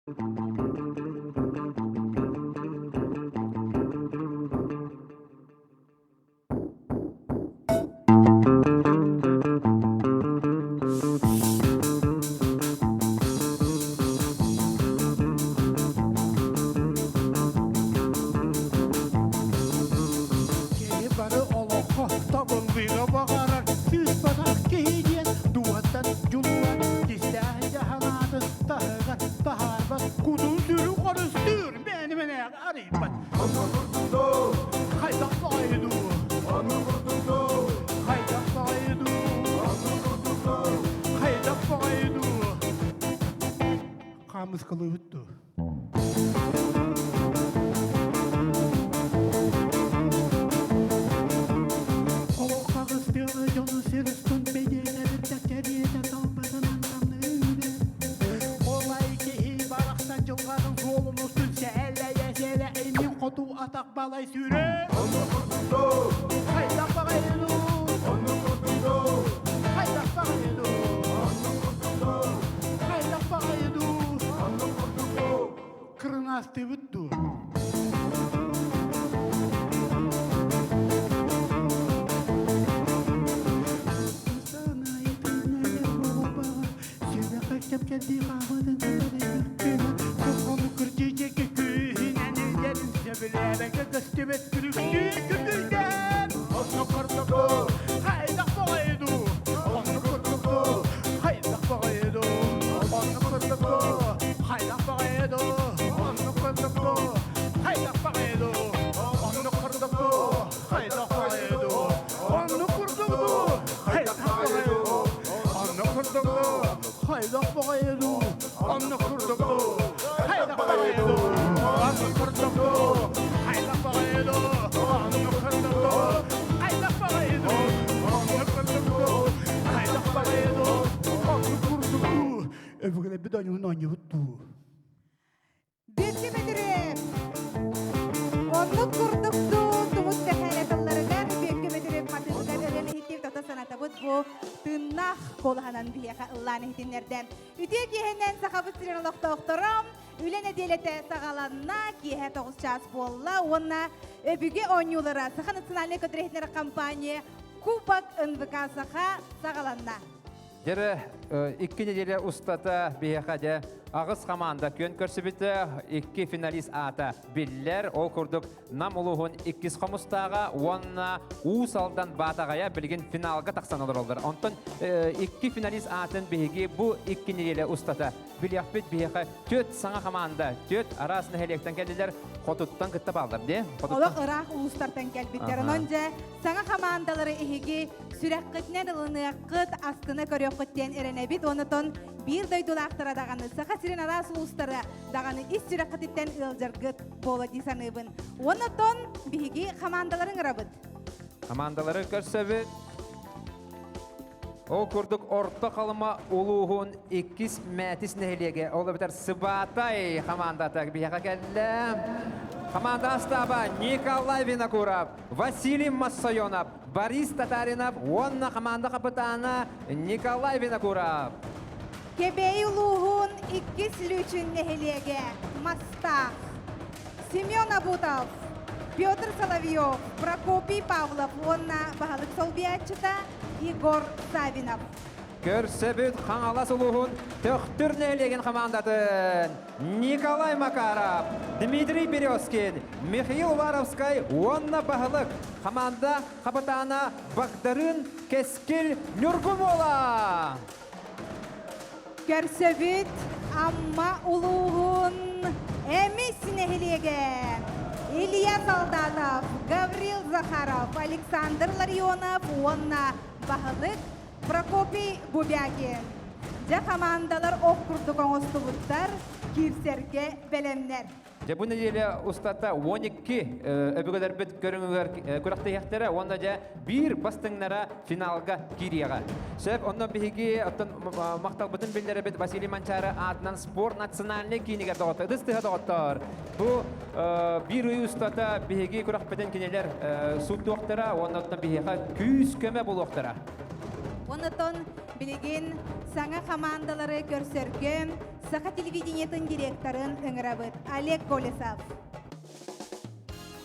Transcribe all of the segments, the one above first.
Киһи бары олоххо табыллыыга баҕарар сыыспатах киһи диэн дууһаттан дьулуһан кистээх дьаһанаатын таһыгар таһаарбат кутун-сүрүн харыстыыр мээнэ-мэнээх арыйбат. Хайдах баҕайы дуу? Хайдах баҕайы дуу? Хайдах баҕайы дуу? Хаамыскалыыбыт дуу? Олох тыалы дьону сир устун бэйдиэлэбит да кэриэтэ талбытынан таныыр. Олай киһи барахсан дьылҕатын суолун устун сээлэйэ-сээлэ иннин хоту атах балай сүүрэр. Хайдах баҕайы дуу? Хайдах баҕайы дуу? Хайдах баҕайы дуу? Кырынаастыыбыт дуу? Көстүбэт күлүктүү күлүйдэн Онно курдук хайдах баҕайы дуу Онно курдук хайдах баҕайы дуу Онно курдук хайдах баҕайы дуу Онно курдук хайдах баҕайы дуу Онно курдук хайдах баҕайы дуу Онно курдук хайдах баҕайы дуу Онно курдук хайдах баҕайы дуу Онно курдук хайдах баҕайы дуу Онно курдук хайдах баҕайы дуу Онно курдук хайдах баҕайы дуу Онно курдук хайдах баҕайы дуу Онно курдук Өбүгэлэрбит оонньуун оонньуубут дуу. Бүөккэ Бөтүрүөп! Оннук курдук дуу тумус тэхээлэ тылларыгар Бүөккэ Бөтүрүөп матыыбыгар ырыан иһиттиир тото санатабыт бу тыыннаах куолаһынан биһиэхэ ыллаан иһитиннэрдэ. Үтүө киэһэнэн Сахабыт сирин олохтоохторо үлэ нэдиэлэтэ саҕаланна, киэһэ 9 чаас буолла уонна өбүгэ оонньуулара Саха национальнай көтөр компания Кубок НВК Саха саҕаланна. Дьэрэ икки неделя устата биһиэхэ дьэ аҕыс хамаанда күөн көрсүбүтэ, икки финалист аата биллэр. Ол курдук Нам улууһун иккис хомустааҕа уонна Уус Алдан Баатаҕайа билигин финалга тахсан олороллор. Онтон икки финалист аатын биһиги бу икки неделя устата билиэхпит. Биһиэхэ түөрт саҥа хамаанда, түөрт араас нэһилиэктэн кэллилэр, хотуттан кытта бааллар дии. Олох ыраах улуустартан кэлбиттэр. Онон дьэ саҥа хамаандалары эһиги сүрэххитинэн ылыныаххыт, астына көрүөххүт диэн эрэнэбит. Онотон биир дойдулаахтара даҕаны, Саха сирин араас улуустара даҕаны ис сүрэххититтэн ыалдьаргыт буола дии саныыбын. Онотон биһиги хамаандаларын ыҥырабыт. Хамаандалары көрсөбүт. Ол курдук Орто Халыма улууһун иккис Мээтис нэһилиэгэ, ол эбэтэр Сыбаатай хамаандата биһиэхэ кэллэ. Хамаанда астааба Николай Винокуров, Василий Массайонов, Борис Татаринов уонна хамаанда хапытаана Николай Винокуров. Кэбээйи улууһун иккис Лүүчүн нэһилиэгэ Мастаах. Семен Абутов, Петр Соловьев, Прокопий Павлов уонна баһылык солбуйааччыта Егор Савинов. Көрсөбүт Хаҥалас улууһун Төхтүр нэһилиэгин хамаандатын Николай Макаров, Дмитрий Березкин, Михаил Уваровскай уонна баһылык хамаанда хапытаана Багдарыын Кэскил Ньургун Көрсөбүт Амма улууһун Эмис нэһилиэгэ Илья Солдатов, Гаврил Захаров, Александр Ларионов уонна баһылык Прокопий Бубякин. Дьэ хамаандалар ох курдук оҥостубуттар, киирсэргэ бэлэмнэр. Дьэ бу нэдиэлэ устата 12 өбүгэлэрбит көрүҥүгэр күрэхтэһиэхтэрэ уонна дьэ биир бастыҥнара финалга киириэҕэ. Сөп, онно биһиги оттон махталбытын биллэрэбит Василий Манчаары аатынан спорт национальнай киинигэр доҕоттор, ытыс тыһа доҕоттор. Бу биир ый устата биһиги күрэхпитин кинилэр сууттуохтара уонна оттон биһиэхэ күүс-көмө буолуохтара. Онотон билигин саҥа хамаандалары көрсөргө Саха телевидениетын директорын ыҥырабыт Олег Колесов.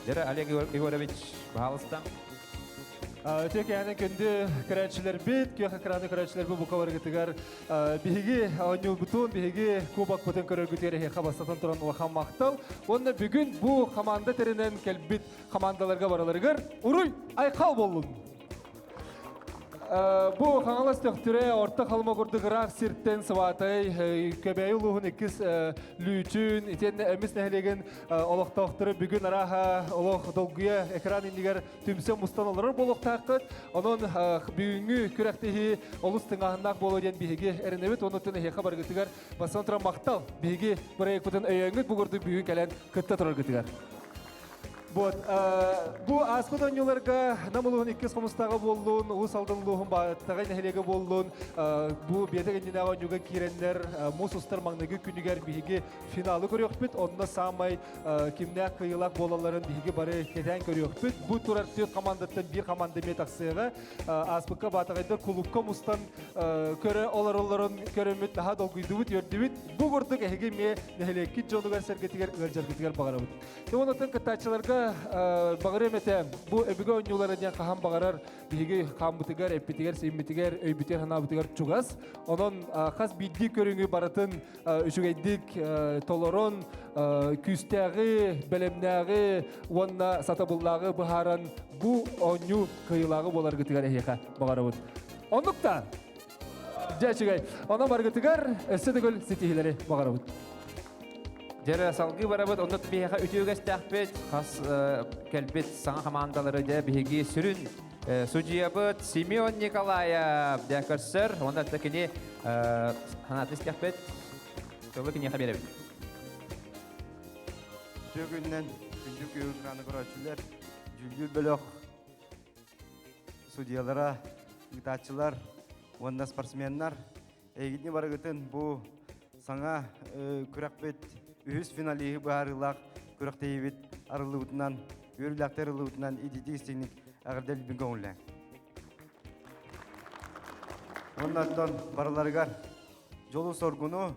Дьэрэ Олег Егорович, пожалуйста. Өтө кэһэнэн күндү көрөөччүлэрбит, күөх экраны көрөөччүлэрбит бука барыгытыгар биһиги оонньуубутун, биһиги кубокпутун көрөргүтүгэр эһиэхэ бастатан туран улахан махтал. Уонна бүгүн бу команда тэринэн кэлбит командаларга бараларыгар уруй айхал боллун! Бу Хаҥалас Төхтүрэ Орто Халыма курдук ыраах сиртэн Сыбаатай Көбөйү улууһун иккис Лүүчүн итиэннэ Эмис нэһилиэгин олохтоохторо бүгүн арааһа олох долгуйа экран иннигэр түмсэн мустан олорор буолуохтааххыт. Онон бүгүҥҥү күрэхтэһии олус тыҥааһыннаах буолуо диэн биһиги эрэнэбит. Онуттан эһиэхэ барыгытыгар бастан туран махтал. Биһиги бырайыакпытын өйөөҥҥүт бу курдук бүгүн кэлэн кытта тураргытыгар. Вот, бу ааспыт оонньууларга Нам улууһун иккис хомустааҕа буоллун, Уус Алдан улууһун Бааттаҕай нэһилиэгэ буоллун, бу биэтэк иннинээҕи оонньууга киирэннэр муус устар маҥнайгы күнүгэр биһиги финалы көрүөхпүт. Онно саамай кимнээх кыайыылаах буолалларын биһиги бары кэтээн көрүөхпүт. Бу турар түөрт командаттан биир команда эмиэ тахсыаҕа. Ааспыкка Баатаҕайдар кулуупка мустан көрө олороллорун көрөммүт наһаа долгуйдубут, үөрдүбүт. Бу курдук эһиги эмиэ нэһилиэккит дьонугар-сэргэтигэр ыалдьаргытыгар баҕарабыт. Онтон кыттааччыларга баҕарыам этэ, бу өбүгэ оонньуулара диэн хаһан баҕарар биһиги хааммытыгар, эппитигэр, сииммитигэр, өйбүтүгэр, санаабытыгар чугас. Онон хас биирдии көрүҥү барытын үчүгэйдик толорон, күүстээҕи, бэлэмнээҕи уонна сатабыллааҕы быһааран бу оонньуу кыайыылааҕы буоларгытыгар эһиэхэ баҕарабыт. Оннук да! Дьэ, үчүгэй. Онон барыгытыгар өссө төгүл ситиһиилэри баҕарабыт. Дьэ, салгыы барабыт. Онно биһиэхэ үтүө үгэстээхпит. Хас кэлбит саҥа хамаандалары дьэ биһиги сүрүн судьуйабыт Семен Николаев дьэ көрсөр. Онно кини санаатын истиэхпит. Тылы киниэхэ биэрэбит. Үтүө күнүнэн күндү күөх экраны көрөөччүлэр, дьүүллүүр бөлөх судьуйалара, ыытааччылар уонна спортсменнар эйигитини барыгытын бу саҥа күрэхпит үһүс финалиһы быһаарыылаах күрэхтэһиибит арыллыбытынан, үөрүүлээхтик арыллыбытынан ититии истиҥник эҕэрдэлиибин көҥүллээҥ. Уонна оттон барыларыгар дьолу-соргуну,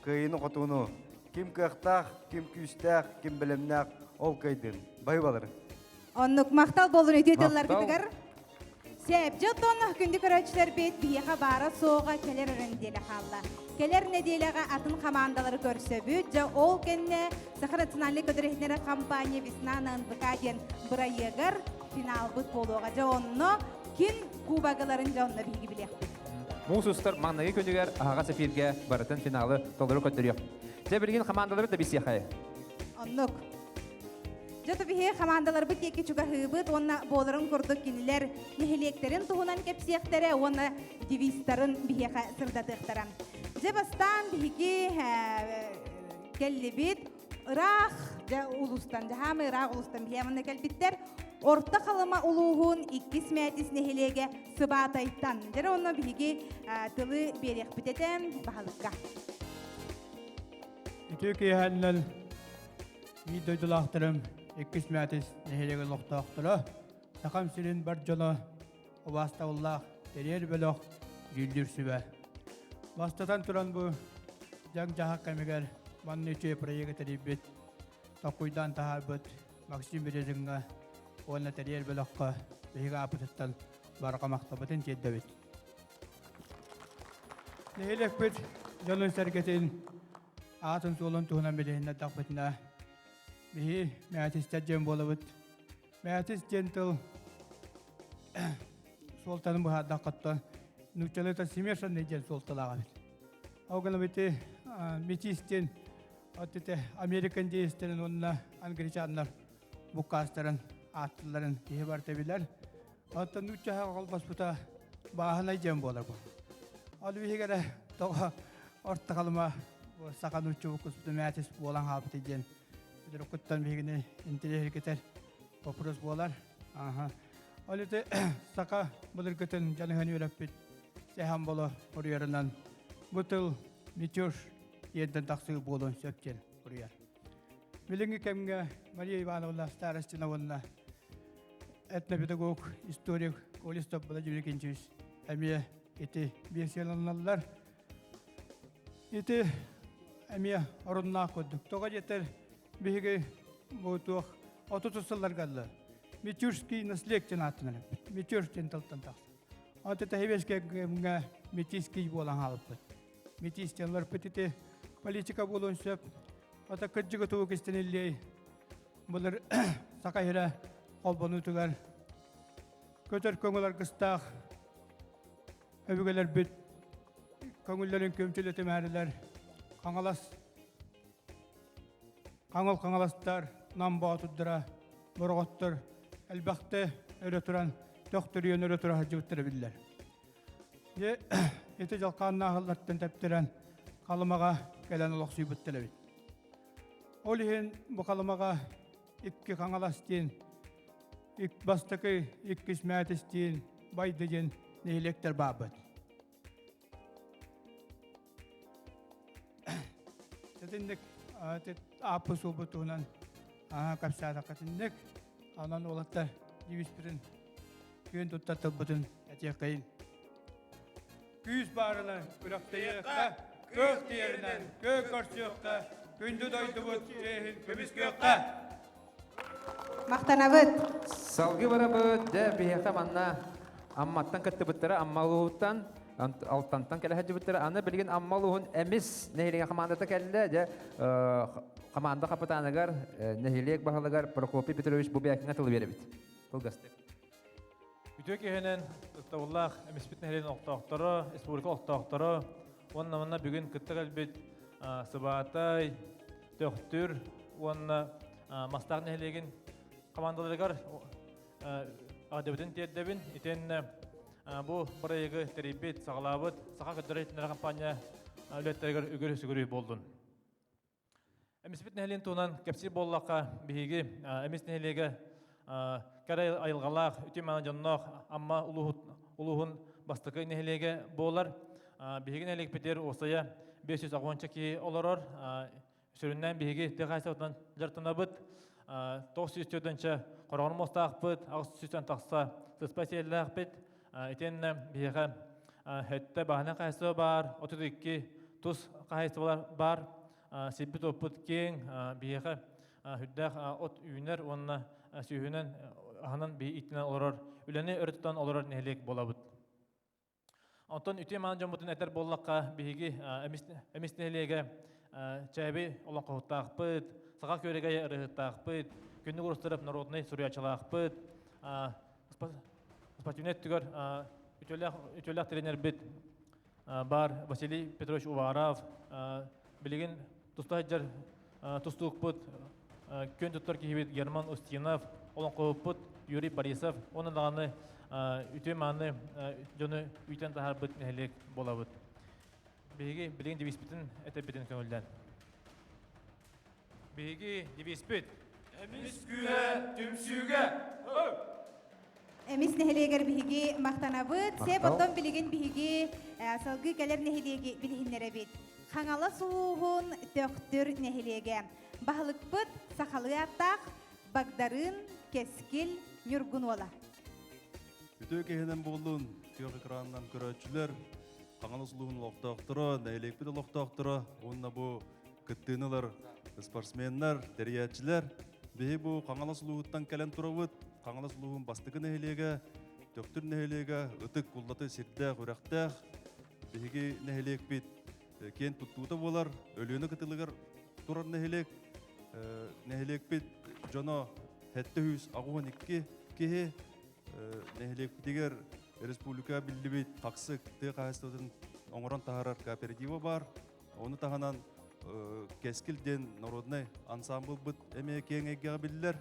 кыайыыны-хотууну ким кыахтаах, ким күүстээх, ким бэлэмнээх ол кыайдын. Баһыыбалары. Оннук махтал буолун үтүө тылларгытыгар. Сээп, дьон күндү көрөөччүлэрбит биһиэхэ баара суоҕа кэлэр эрэ нэдиэлэ хаалла. Кэлэр нэдиэлэҕэ атын хамаандалары көрсөбүт. Дьэ ол кэннэ Саха национальнай көтөр компания «Весна на НВК» диэн бырайыагар финалбыт буолуоҕа. Дьэ онно ким кубогаларын дьэ онно биһиги билиэхпит. Муус устар маҥнайгы күнүгэр аһаҕас эфиргэ барытын финалы толору көрдөрүөх. Дьэ билигин хамаандалары да билсиэхэй. Оннук. Дьэ биһи хамаандаларбыт диэки чугаһыыбыт уонна буоларын курдук кинилэр нэһилиэктэрин туһунан кэпсиэхтэрэ уонна девизтарын биһиэхэ сырдатыахтара. Дьэ бастаан биһиги кэллибит ыраах дьэ улуустан дьаһаамай ыраах улуустан биһиэ манна кэлбиттэр Орто Халыма улууһун иккис Мээтис нэһилиэгэ Сыбаатайтан. Дьэ онно биһиги тылы биэриэхпит этэ баһылыкка. Үтүө киэһэннэн Биир дойдулаахтарым иккис Мээтис нэһилиэгин олохтоохторо, Сахам сирин бар дьоно, убаастабыллаах тэрийэр бөлөх, дьүүллүүр сүбэ. Бастатан туран бу дьаҥ-дьаһах кэмигэр манна үчүгэй проегы тэрийбит, толкуйдаан таһаарбыт Максим Березиҥҥа уонна тэрийэр бөлөххө биһиги ааппытыттан барҕа махталбытын тиэрдэбит. Нэһилиэкпит дьонун-сэргэтин аатын-суолун туһунан билиһиннэрдэхпитинэ, биһи Мээтистэр диэн буолабыт. Мээтис диэн тыл суолтаны быһаардаххыттан нууччалыыта смешанный диэн суолталаах эбит. Ол гынан ити метис диэн вот ити Американ дейстэрин уонна англичаннар буккаастарын ааттыларын киһи барыта билэр. Оттон нуучча холбоспута бааһынай диэн буолар бу. Ол биһигэрэ тоҕо орто халыма саха нуучча буккуспута мээтис буолан хаалбыта диэн өтөрүккуттан биһигини интэриэһиргэтэр вопрос буолар. Аха. Ол ити саха былыргытын дьаныһан үөрэппит сэһэн боло уруйарынан бу тыл мятеж диэнтэн тахсыы буолуон сөп диэн уруйар. Билиҥҥи кэмҥэ Мария Ивановна Старостина уонна этнопедагог, историк Колестов Владимир Викентьевич эмиэ ити биэсияланаллар. Ити эмиэ оруннаах курдук. Тоҕо диэтэр биһиги бу туох 30 сылларга алла Митюрский наследие диэн ааттанар эбит. Митюр диэн тылтан тахсар. Аты тэһибэскэ метиский буолан хаалбыт. Метис диэн олорбут ити политика буолуон сөп. Ата кырдьыгы тугу кистэниллиэй былыр саха сирэ холбонуутугар көтөр көҥүл аргыстаах өбүгэлэрбит көҥүллэрин күөмчүлэтимээрилэр Хаҥалас Хаҥыл Хаҥаластар Нам боотурдара Бороҕоттор элбэхтэ өрө туран төхтөрүйэн өрө тура сылдьыбыттара биллэр. Дьэ ити дьалхааннааһыллартан тэптэрэн Халымаҕа кэлэн олохсуйбуттар эбит. Ол иһин бу Халымаҕа икки Хаҥалас диэн бастакы иккис Мээтис диэн Байды диэн нэһилиэктэр баабыт. Итинник ааппы суолбут туһунан кэпсээтэххэ итинник. Онон уолаттар девизпитин күөн туттар тылбытын этиэххэйин. Күүс баарына күрэхтэһиэххэ, кыах тиэринэн көө көрсүөххэ, күндү дойдубут чиэһин көмүскүөххэ! Махтанабыт. Салгыы барабыт. Дьэ, биһиэхэ манна Амматтан кыттыбыттара, Амма улууһуттан, Алтантан кэлэ сылдьыбыттара. Аны билигин Амма улууһун Эмис нэһилиэгин хамаандата кэллэ. Дьэ, хамаанда хапытааныгар, нэһилиэк баһылыгар Прокопий Петрович Бубякиҥа тыл биэрэбит. Кылгастык. Үтүө киһинэн ытыктабыллаах Эмиспит нэһилиэгин олохтоохторо, республика олохтоохторо уонна манна бүгүн кытта кэлбит Сыбаатай, Төхтүр уонна Мастаах нэһилиэгин командаларыгар аҕадыбытын тиэрдэбин. Итиэннэ бу бырайыагы тэрийбит, саҕалаабыт Саха көрдөрөр иһитиннэрэр компания үлэттэригэр үгүр-сүгүрүй буоллун. Эмиспит нэһилиэн туһунан кэпсиир буоллахха, биһиги Эмис нэһилиэгэ кэрэ айылҕалаах, үтүө-мааны дьонноох Амма улууһун бастакы нэһилиэгэ буолар. Биһиги нэһилиэкпитигэр уопсайа 560 киһи олорор. Сүрүннээн биһиги тыа хаһаайыстыбатынан дьарыктанабыт. 904 хороҕор муостаахпыт, 800 тахса сыспай сиэллээхпит. Итиэннэ биһиэхэ сэттэ бааһынай хаһаайыстыба баар, 32 тус хаһаайыстыбалар баар. Сирбит-уоппут киэҥ, биһиэхэ сүрдээх от үүнэр уонна сүүһүнэн аһынан биһи иттинэн олорор, үлэни өрө тутан олорор нэһилиэк буолабыт. Онтон үтүө мааны дьоммутун этэр буоллахха, биһиги Эмис нэһилиэгэ Чээби олоҥхоһуттаахпыт, Саха күөрэгэй ырыаһыттаахпыт, Күннүк Урустаров народнай суруйааччылаахпыт, спортивнай өттүгэр үтүөлээх тренербит баар Василий Петрович Уваров, билигин туста сылдьар тустуукпут, күөн туттар киһибит Герман Устинов, олоҥхоһуппут Юрий Борисов уонна даҕаны үтүө-мааны дьону үүтэн таһаарбыт нэһилиэк буолабыт. Биһиги билигин девизпитин этэбитин көҥүллээн. Биһиги девизпит Эмис күүһэ түмсүүгэ! Эмис нэһилиэгэр биһиги махтанабыт. Сеп оттон билигин биһиги салгыы кэлэр нэһилиэги билиһиннэрэбит. Хаҥалас улууһун Төхтүр нэһилиэгэ. Баһылыкпыт сахалыы ааттаах Багдарыын Кэскил Ньургун уола. Үтүө киһинэн буоллун, күөх экранынан көрөөччүлэр, Хаҥалас улууһун олохтоохторо, нэһилиэкпит олохтоохторо уонна бу кыттыыны ылар спортсменнар, тэрийээччилэр. Биһи бу Хаҥалас улууһуттан кэлэн турабыт. Хаҥалас улууһун бастакы нэһилиэгэ, Төхтүр нэһилиэгэ, ытык куллаты сирдээх, үрэхтээх. Биһиги нэһилиэкпит киэн туттуута буолар. Өлүөнэ кытылыгар турар нэһилиэк. Нэһилиэкпит дьоно 782 киһи. Нэһилиэкпитигэр республика биллибит хаксык тыа хаһаайыстыбатын оҥорон таһаарар кооператива баар. Ону таһынан Кэскил диэн народнай ансамблбыт эмиэ киэҥ эйгэҕэ биллэр.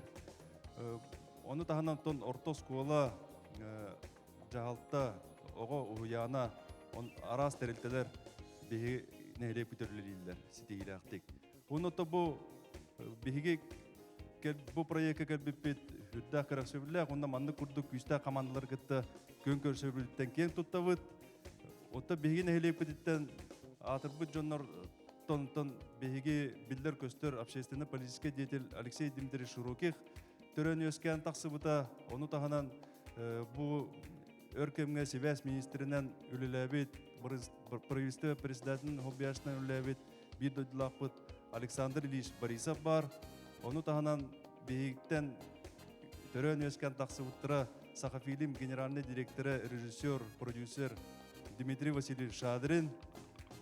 Ону таһынан оттон орто оскуола, дьаһалта, оҕо уһуйаана, араас тэрилтэлэр биһиги нэһилиэкпит үлэлииллэр ситиһиилээхтик. Уонна бу биһиги бу проекка кэлбиппит үрдээх кэрэхсэбиллээх уонна маннык курдук күүстээх командалары кытта күөн көрсөбүлүттэн киэн туттабыт. Оттон биһиги нэһилиэкпититтэн аатырбыт дьоннор тонтон биһиги биллэр-көстөр общественно-политическай деятель Алексей Дмитриевич Широких төрөн үөскээн тахсыбыта. Ону таһынан бу өр кэмҥэ сибээс министринэн үлэлээбит, правительство председателин хоббиашынан үлэлээбит. биир дойдулаахпыт Александр Ильич Борисов баар. Ону таһынан биһигиттэн төрөөн үөскээн тахсыбыттара Сахафильм генеральный директора, режиссер, продюсер Дмитрий Васильевич Шадрин.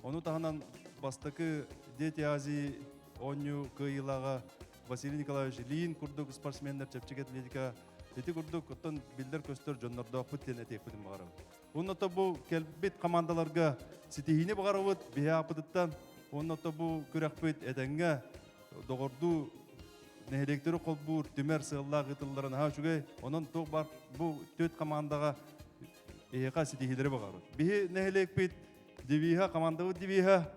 Ону таһынан бастакы Дети Азии оонньуу кыайыылааҕа Василий Николаевич Ильин курдук спортсменнар чэпчэки атлетика ити курдук оттон биллэр-көстөр дьоннордоохпут диэн этиэхпитин баҕарабыт. Уонна бу кэлбит командаларга ситиһиини баҕарабыт биһи ааппытыттан. Уонна бу күрэхпит этэҥҥэ доҕордуу нэһилиэктэри холбуур түмэр сыаллаах ыытыллара наһаа үчүгэй. Онон туох бар бу төрт командаҕа эһиэхэ ситиһиилэри баҕарабыт. Биһи нэһилиэкпит девиһа, командабыт девиһа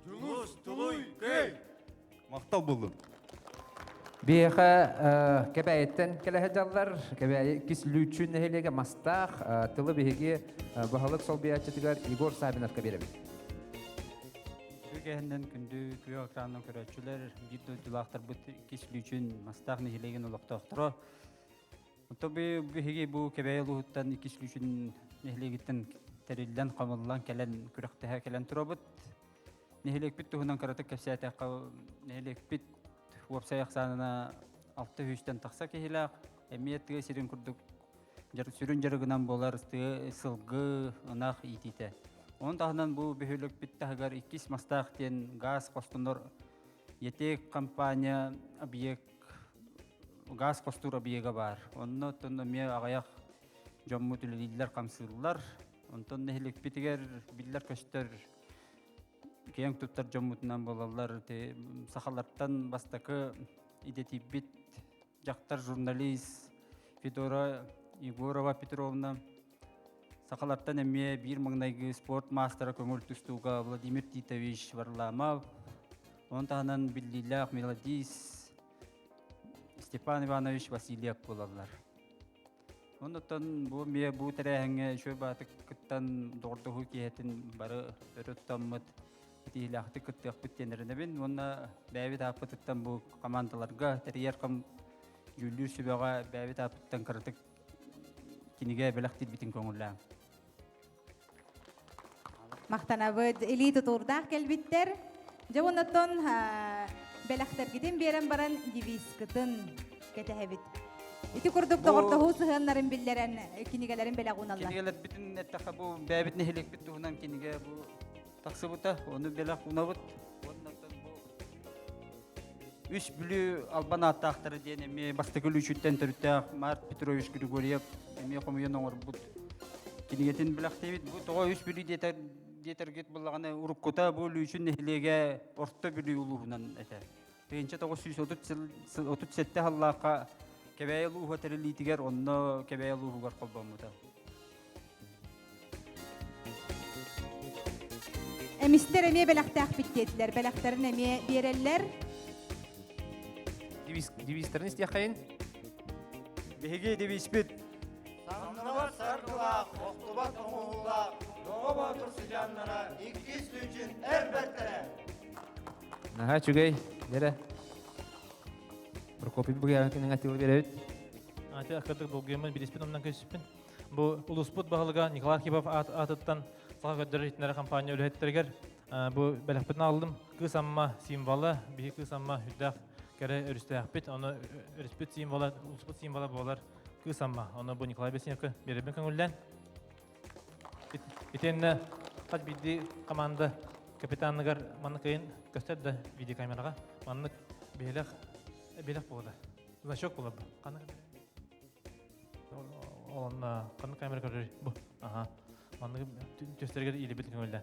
Дьулус, тулуй, кый! Махтал буоллун. Биһиэхэ Кэбээйиттэн кэлэ сылдьаллар. Кэбээйи иккис Лүүчүн нэһилиэгэ Мастаах. Тылы биһиги баһылык солбуйааччытыгар Егор Савиновка биэрэбит. Үгэһинэн күндү күөх экранынан көрөөччүлэр, биир дойдулаахтарбыт иккис Лүүчүн Мастаах нэһилиэгин олохтоохторо. Онтон биһиги бу Кэбээйи улууһуттан иккис Лүүчүн нэһилиэгиттэн тэриллэн, хомуллан кэлэн күрэхтэһэ кэлэн турабыт. Нэһилиэкпит туһунан кыратык кэпсээтэххэ, нэһилиэкпит уопсай ахсаанына 600-тэн тахса киһилээх, эмиэ тыа сирин курдук сүрүн дьарыгынан буолар тыа сылгы, ынах иитиитэ. Onun таһынан бу бөһүөлэкпит таһыгар иккис мастаах диэн газ хостонор ЯТЭК компания объект газ хостуур объега баар. Онно оттон эмиэ аҕыйах дьоммут үлэлииллэр, хамсыыллар. Онтон нэһилиэкпитигэр биллэр-көстөр киэҥ туттар дьоммутунан буолаллар. Сахалартан бастакы идэтийбит дьахтар журналист Федора Егорова Петровна, сахалартан эмиэ биир маҥнайгы спорт маастара көҥүл тустууга Владимир Титович Варламов, онон таһынан биллиилээх мелодист Степан Иванович Васильев буолаллар. Оннуттан бу эмиэ бу тэрээһиҥҥэ үчүгэй баатык кыттан доҕордоһуу киэһэтин бары өрө тутаммыт итиилээхтик кыттыахпыт диэн эрэнэбин уонна бэйэбит ааппытыттан бу командаларга тэрийэр ком дьүүллүүр сүбэҕэ бэйэбит ааппыттан кыратык кинигэ бэлэхтиирбитин көҥүллээҥ. Махтанабыт илии тутуурдаах кэлбиттэр. Дьэ оннотон бэлэхтэргитин биэрэн баран девизкытын кэтэһэбит. Ити курдук доҕордоһуу сыһыаннарын биллэрэн кинигэлэрин бэлэх ууналлар. Кинигэлэрбитин эттэххэ бу бэйэбит нэһилиэкпит туһунан кинигэ бу тахсыбыта, ону бэлэх уунабыт. Уонна бу Үс Бүлүү албан ааттаахтара диэн эмиэ бастакы Лүүчүттэн төрүттээх Март Петрович Григорьев эмиэ хомуйан оҥорбут кинигэтин бэлэхтиибит. Бу тоҕо Үс Бүлүү диэтэр диэтэргит буллаҕына уруккута бу Лүүчүн нэһилиэгэ Орто Бүлүү улууһунан этэ. 1930 сыл 37 сыллаахха Кэбээйи улууһа тэриллиитигэр онно Кэбээйи улууһугар холбоммута. Эмистэр эмиэ бэлэхтээхпит диэтилэр. Бэлэхтэрин эмиэ биэрэллэр. Девизтерин истиэххэйин. Биһиги девизпит. Самныбат саргылаах, охтубат оҥоһуулаах, Доҕо Боотур сыдьааннара иккис сүүчүн эр бэртэрэ. Наһаа үчүгэй. Дэрэ. Прокопий Бугаяхин атылы беребит. Ати акырдык долгуйаммын билиспин оннан көспүн. Бу улууспут баһылыга Николай Архипов аатыттан Саха көрдөрөр иһитиннэрэр компания үлэһиттэригэр бу бэлэхпитин аҕаллым. Кыыс Амма символа, биһи Кыыс Амма үрдээх кэрэ өрүстээхпит. Ону өрүспүт символа, улууспут символа буолар Кыыс Амма. Ону бу Николай Бесеневка биэрэрбин көҥүллээн. Итиэннэ хас биирдии команда капитаныгар маннык ыйын көстөр да видеокамераҕа маннык биһилэх биһилэх буолар. Значок буолар бу. Ханнык Онно ханнык камера көрөр бу. Аха. Маннык төстөргөр иилибит көҥүллэ.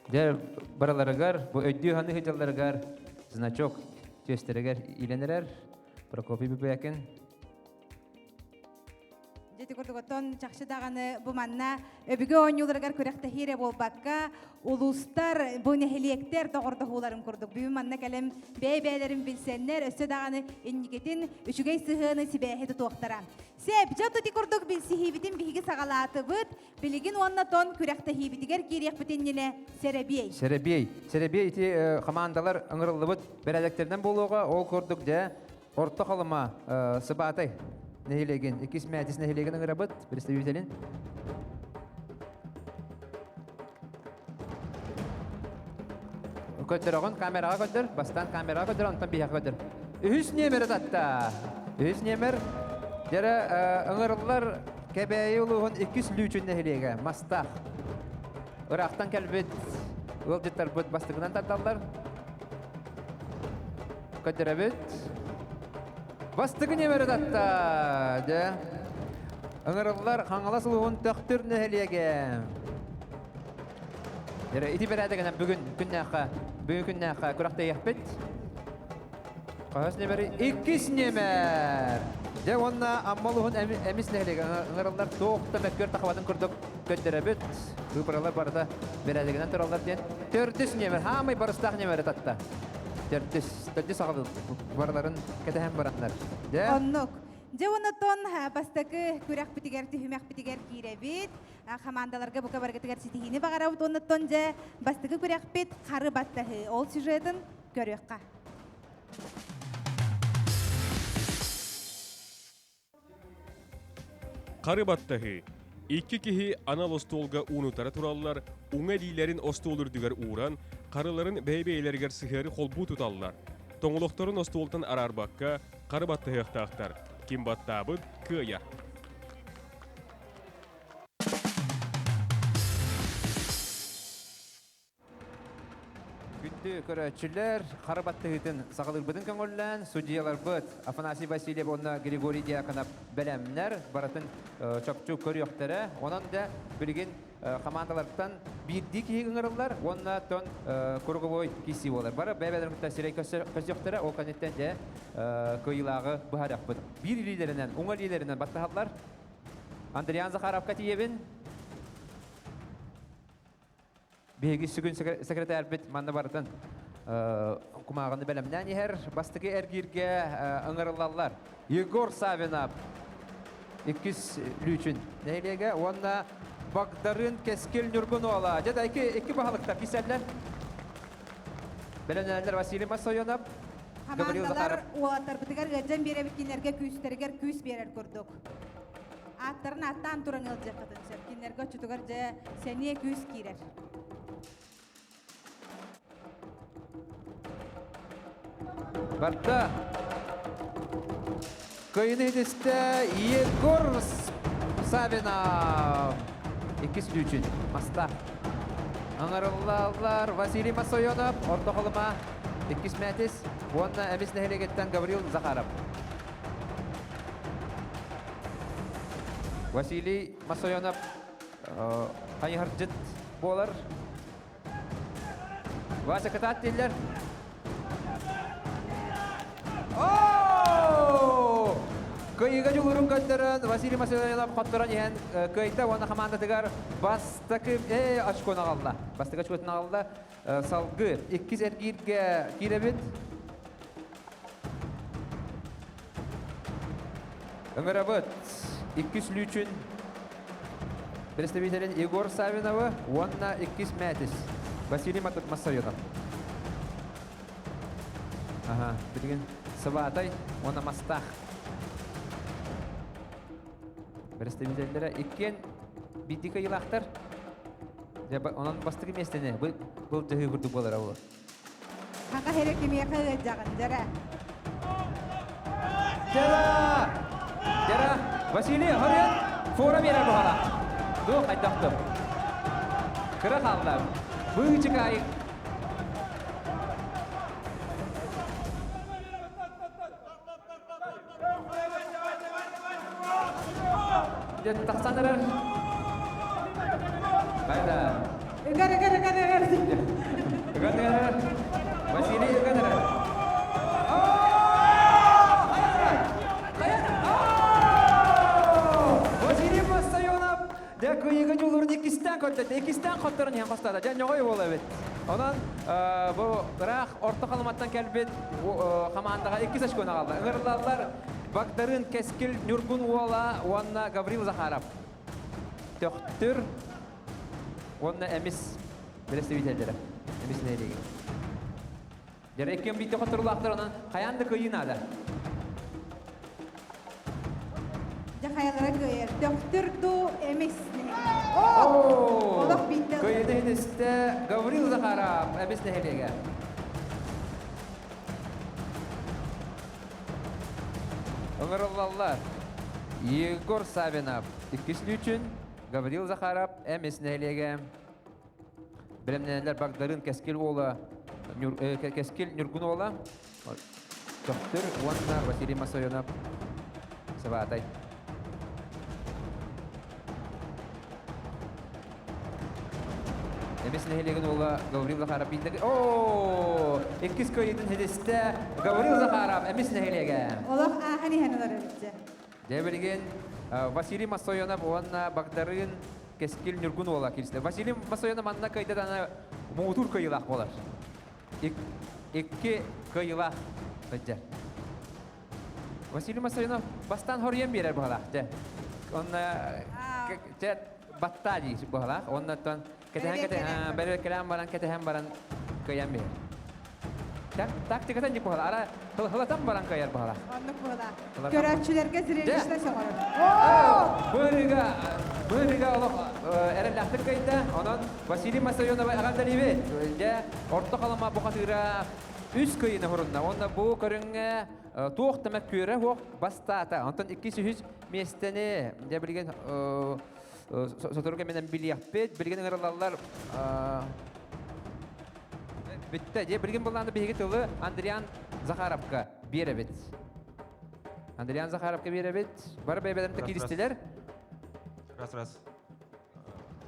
Дьэ бараларыгар, бу өйдүү ханы сылдьалларыгар значок түөстэригэр иилэнэрэр Прокопий Бубякин. Дьэ курдук оттон чахчы даҕаны бу манна өбүгэ оонньууларыгар күрэхтэһии эрэ буолбакка, улуустар, бу нэһилиэктэр доҕордоһууларын курдук бүгүн манна кэлэн бэйэ-бэйэлэрин билсэннэр, өссө даҕаны инникитин үчүгэй сыһыаны, сибээһи тутуохтара. Сөп, дьэ ити курдук билсиһиибитин биһиги саҕалаатыбыт. Билигин уонна тон күрэхтэһиибитигэр киириэхпит иннинэ сэрэбиэй. Сэрэбиэй. Сэрэбиэй ити командалар ыҥырыллыбыт бэрээдэктэринэн буолуоҕа. Ол курдук дьэ Орто Халыма Сыбаатай нэһилиэгин, иккис Мээтис нэһилиэгин ыҥырабыт представителин. Көтөрөҕүн камераҕа көтөр, бастаан камераҕа көтөр, онтон биһиэхэ көтөр. Үһүс нүөмэри татта. Үһүс нүөмэр дьэрэ ыҥырыллар Кэбээйи улууһун иккис Лүүчүн нэһилиэгэ Мастаах. Ыраахтан кэлбит ыалдьыттарбыт бастакынан тардаллар. Көтөрөбүт. Бастакы нүөмэри татта. Дьэ. Ыҥырыллар Хаҥалас улууһун Төхтүр нэһилиэгэ. Эрэ ити бэрээдэгинэн бүгүн күннээххэ бүгүн күннээххэ күрэхтэһиэхпит. Хаһыс нүөмэри? Иккис нүөмэр! Дьэ уонна Амма улууһун Эмис нэһилиэгэ ыҥырыллар туох да мөккүөр тахабатын курдук көрдөрөбүт. Выборалар барыта бэрээдэгинэн тураллар диэн. Төрдүс нүөмэр, хаамай барыстаах нүөмэри татта. Төрдүс, төрдүс аҕабыл барыларын кэтэһэн бараннар. Дьэ. Оннук. Дьэ онотон бастакы күрэхпитигэр, түһүмэхпитигэр киирэбит. Хамаандаларга бука барыгытыгар ситиһиини баҕарабыт уонна дьэ бастакы күрэхпит хары баттаһыы. Ол сюжетын көрүөххэ. Хары баттаһыы. Икки киһи анал остуолга уунутара тураллар, уҥа илиилэрин остуол үрдүгэр ууран, харыларын бэйэ-бэйэлэригэр сыһыары холбуу туталлар. Тоҥолохторун остуолтан араарбакка, хары баттаһыахтаахтар. Ким баттаабыт, кыайар. Күндү көрөөччүлэр, хара баттыһыытын саҕалыырбытын көҥүллээн, судьуйаларбыт Афанасий Васильев уонна Григорий Дьяконов бэлэмнэр, барытын чопчу көрүөхтэрэ. Онон да билигин командалартан биирдии киһи ыҥырыллар уонна тон круговой киирсии буолар. Бары бэйэ-бэйэлэрин кытта сирэй көрсүөхтэрэ, ол кэнниттэн дьэ кыайыылааҕы быһаарыахпыт. Биир илиилэринэн, уҥа илиилэринэн баттаһаллар. Андриан Захаровка тиийэбин. Биһиги сүгүн секретарьбит манна барытын кумааҕыны бэлэмнээн иһэр. Бастакы эргииргэ ыҥырыллаллар. Егор Савинов иккис Лүүчүн нэһилиэгэ уонна Багдарыын Кэскил Ньургун уола. Дьэ да икки, икки баһылыктар кисэллэр. Бэлэмнэнэллэр Василий Массойонов, Гаврил Хамаандалар уолаттарбытыгар ыалдьан биэрэбит кинилэргэ күүстэригэр күүс биэрэр курдук. Ааттарын ааттаан туран ыалдьыаххытын сөп. Кинилэргэ оччотугар дьэ сэниэ күүс киирэр. Барда. Кыайыны иһитистэ Егор Савинов. Иккис лүүчүн Маста. Аңарыллаллар Василий Масойонов, Орто Холума, иккис Мэтис уонна Эмис нэһилиэгиттэн Гаврил Захаров. Василий Масойонов хайыһардьыт буолар. Вася кытаат дииллэр. Кыайыыга дьулуурун көрдөрөн Василий Масойонов хотторон иһэн кыайда уонна хамаандатыгар бастакы очкону аҕалла. Бастакы очкотун аҕалла. Салгыы иккис эргииргэ киирэбит. Ыҥырабыт иккис лүүчүн представителин Егор Савиновы уонна иккис Мэтис Василий Массаренов. Ага, билигин Сыбаатай уонна Мастаах представителлэрэ иккиэн биирдии кыайыылаахтар. Дьэ, онон бастакы миэстэни былдьаһыы курдук буолара ол. Хака хере кимиэхэ ыалдьаҕын дьара. Дьара! Дьара! Василий, хоруйан фора биэрэр буһала. Дуо хайдахтым. Кыра хаалла. Быычыкаайык. Дьэ, тахсан эрэр. Хайда. Ыгар, ыгар, ыгар, ыгар. Ыган эрэр. Василий ыган эрэр. Василий Постайонов дьэ кыйыга дьулурун иккистээн көрдөттө. Иккистээн хотторон иһэн хостоото. Дьэ ньоҕой уол эбит. Онон бу ыраах Орто Халыматтан кэлбит хамаандаҕа иккис очкону аҕалла. Ыҥырыллаллар Багдарыын Кэскил Ньургун уола уонна Гаврил Захаров. Төхтүр уонна Эмис бэрэстэбиитэллэрэ. Эмис нэһилиэгэ. Дьэ, иккиэн биирдэ хотторулаахтар, онон хайаан да кыайыы наада. Дьэ хайалара кыайар? Төхтүр дуу, эмис Олох биирдэ. Кыайыыны иһин истэ Гаврил Захаров. Эмис нэһилиэгэ. Ыҥырыллаллар. Егор Савинов иккис лүүчүн, Гаврил Захаров Эмис нэһилиэгэ. Бэлэмнэнэллэр Багдарын Кэскил уола Кэскил Ньургун уола Төхтүр уонна Василий Масойонов Сыбаатай. Эмис нэһилиэгин уола Гаврил Захаров биирдэ... Оо! Иккис кыайыытын ситистэ Гаврил Захаров Эмис нэһилиэгэ. Олох ааһан иһэн олорор эбит Дьэ билигин Василий Масойонов уонна Багдарыын Кэскил Ньургун уола киирсилэр. Василий Масойонов манна кыайда муҥутуур кыайыылаах буолар. Икки кыайыылаах сылдьар. Василий Масойонов бастаан хоруйан биэрэр быһалаах дьэ. Онно дьэ баттаа дии быһалаах. Оннуттан кэтэһэн кэтэһэн бэркэлээн баран кэтэһэн баран кыайан биэрэр. Тактиката не быһала. Ара хылатан баран кыайар быһала. Оннук быһала. Көрөөччүлэргэ зрелищно сөҕөрөр. Быырыга быырыга олох эрэллээхтик кыайда. Онон Василий Масайонова эҕэрдэлиибит. Дьэ, Орто Халыма бухатыыра үс кыайыыны хурунна. Уонна бу көрүҥҥэ туох да мөккүөрэ суох бастаата. Онтон иккис-үһүс миэстэни дьэ билигин сотору кэминэн билиэхпит. Билигин ыҥырыллаллар бүттэ. Дьэ билигин былааны биһиги тылы Андриан Захаровка биэрэбит. Андриан Захаровка биэрэбит. Бары бэйбэлэрин кииристилэр. Раз, раз.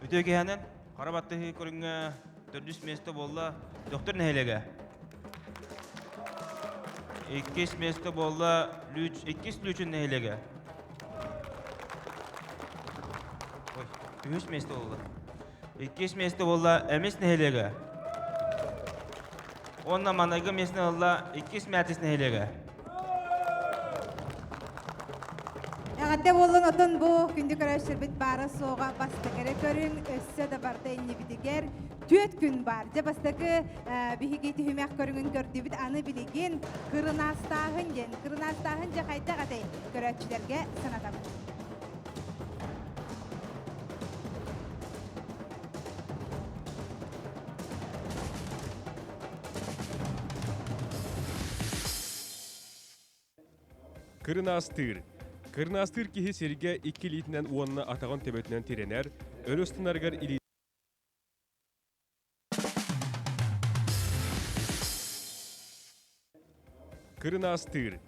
Үтүө киһэнэн хара баттыһыы көрүҥҥэ төрдүс миэстэ буолла Доктор нэһилиэгэ. Иккис миэстэ буолла Лүүч, иккис Лүүчүн нэһилиэгэ. Ой, үһүс миэстэ буолла. Иккис миэстэ буолла Эмис нэһилиэгэ. Уонна маҥнайгы миэстэни ылла иккис Мэтис нэһилиэгэ. Эҕэрдэ буоллун отон бу күндү көрөөччүлэрбит баара-суоҕа бастакы эрэ көрүҥ, өссө да барда иннибитигэр түөрт күн баар. Дьэ бастакы биһиги түһүмэх көрүҥүн көрдүбүт, аны билигин кырынаастааһын диэн. Кырынаастааһын дьэ хайдах этэй? Көрөөччүлэргэ санатабыт. Кырынаастыыр. Кырынаастыыр киһи сиргэ икки илиитинэн уонна атаҕын төбөтүнэн тирэнэр, өрө устунарыгар илии Кырынаастыыр.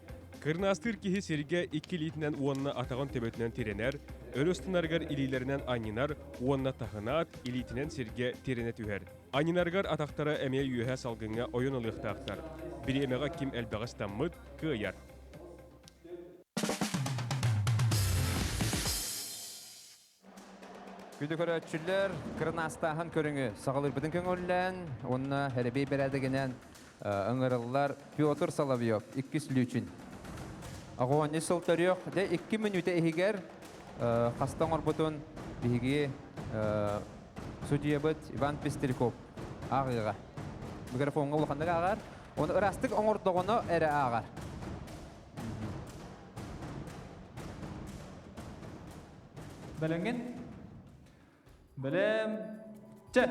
Кырынаастыыр киһи сиргэ икки илиитинэн уонна атаҕын төбөтүнэн тирэнэр, өрө устунарыгар илиилэринэн анньынар уонна таһынаат, илиитинэн сиргэ тирэнэ түһэр. Анньынарыгар атахтара эмиэ үөһэ салгыҥҥа ойон ылыахтаахтар. Бириэмэҕэ ким элбэҕи ыстаммыт, кыайар. Күндү көрөөччүлэр, кырынаастааһын көрүҥү саҕалыырбытын көҥүллээн уонна эрэбий бэрээдэгинэн ыҥырыллар Петр Соловьев иккис лүүчүн. Оҕонньу сыл төрүөх, дьэ икки мүнүүтэ иһигэр хаста оҥорбутун биһиги судьуйабыт Иван Пестряков ааҕыаҕа. Микрофоҥҥа улаханнык ааҕар. Оны ыраастык оҥордоҕуна эрэ ааҕар. Бэлэҥҥин? Бэлэм. Чэ!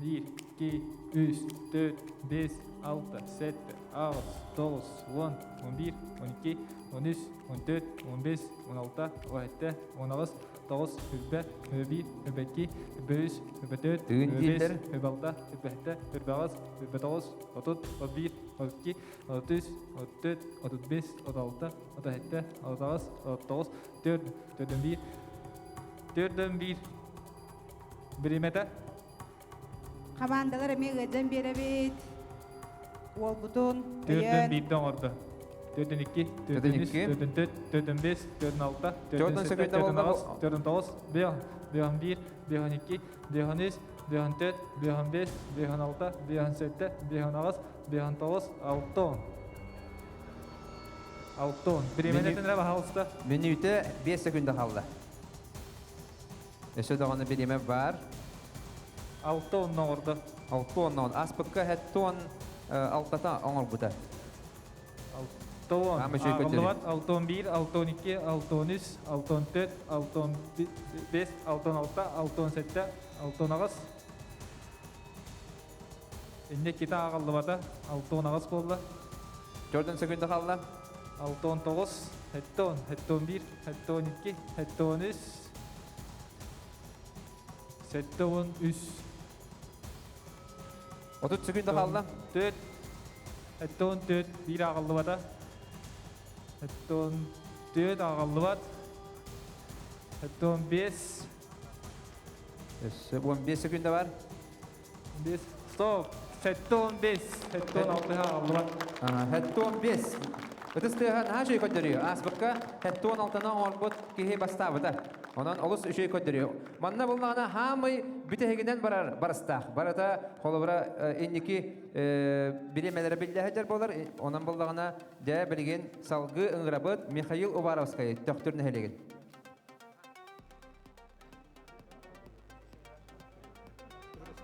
Биир, икки, үс, төрт, биэс, алта, сэттэ, аҕыс, тоҕус, уон, 11, 12, 13, 14, 15, 16, 17, 18, тоҕус, үрбэ, үрбэ үрбэкки, үрбэ үс, үрбэ төрт, Тыын үрбэ биэс, дииллэр. үрбэ алта, үрбэ сэттэ, үрбэ аҕыс, үрбэ тоҕус, 30, 31, 32, 33, 34, 35, 36, 37, 38, 39, төрт, төрдөн биир, төрдөн биир. Бириэмэтэ? Хамаандалар эмиэ ыалдьан биэрэбит. Уолбутун Төрдөн өйөөн. биирдэ оҥордо. Төрдөн икки, төрдөн үс, төрдөн төрт, төрдөн биэс, төрдөн алта, төрдөн сэттэ, төрдөн аҕыс, төрдөн тоҕус, бөөн, бөөн биир, бөөн икки, бөөн үс, бөөн төрт, бөөн биэс, бөөн алта, бөөн сэттэ, бөөн аҕыс, бөөн тоҕус, алта он. Алта он. Бириэмэнэтин эрэ баһаалыста. Мүнүүтэ биэс секунда хаалла. Өссө даҕаны бириэмэ баар. Алта онно оҥордо. Алта онно. Ааспыкка хэттон алтата оҥорбута. Алта он. Аамыллыбат. Алта он биир, алта он икки, алта он үс, алта он төрт, алта он бес, алта он алта, алта он сэттэ, алта он аҕыс. Инне кита ағаллыбата, 6-18 болла. Jordan секунда қалла. 6-19, 7-10, 7-11, 7-12, 7-13, 7-13. 30 секунда қалла. 4, 7-14, 1 ағаллыбата. 7-14 ағаллыбат. 7-15. 15 секунда бар. 15. Стоп. 7-15. 7-16 ағаллыбат. 7-15. Ытыстыға наһа шөй көддөрү. Асбыкка 7-16-на оңорбут киһи бастабыта. Онон олус үшөй көддөрү. Манна буллаҕына хаамый бүтэһигинэн барар барыстаах. Барата холобура инники билемелere биллэһэдэр болар. Онон буллаҕына дьэ билигин салгыы ыҥырабыт Михаил Уваровскай төхтүр нэһилиэгин.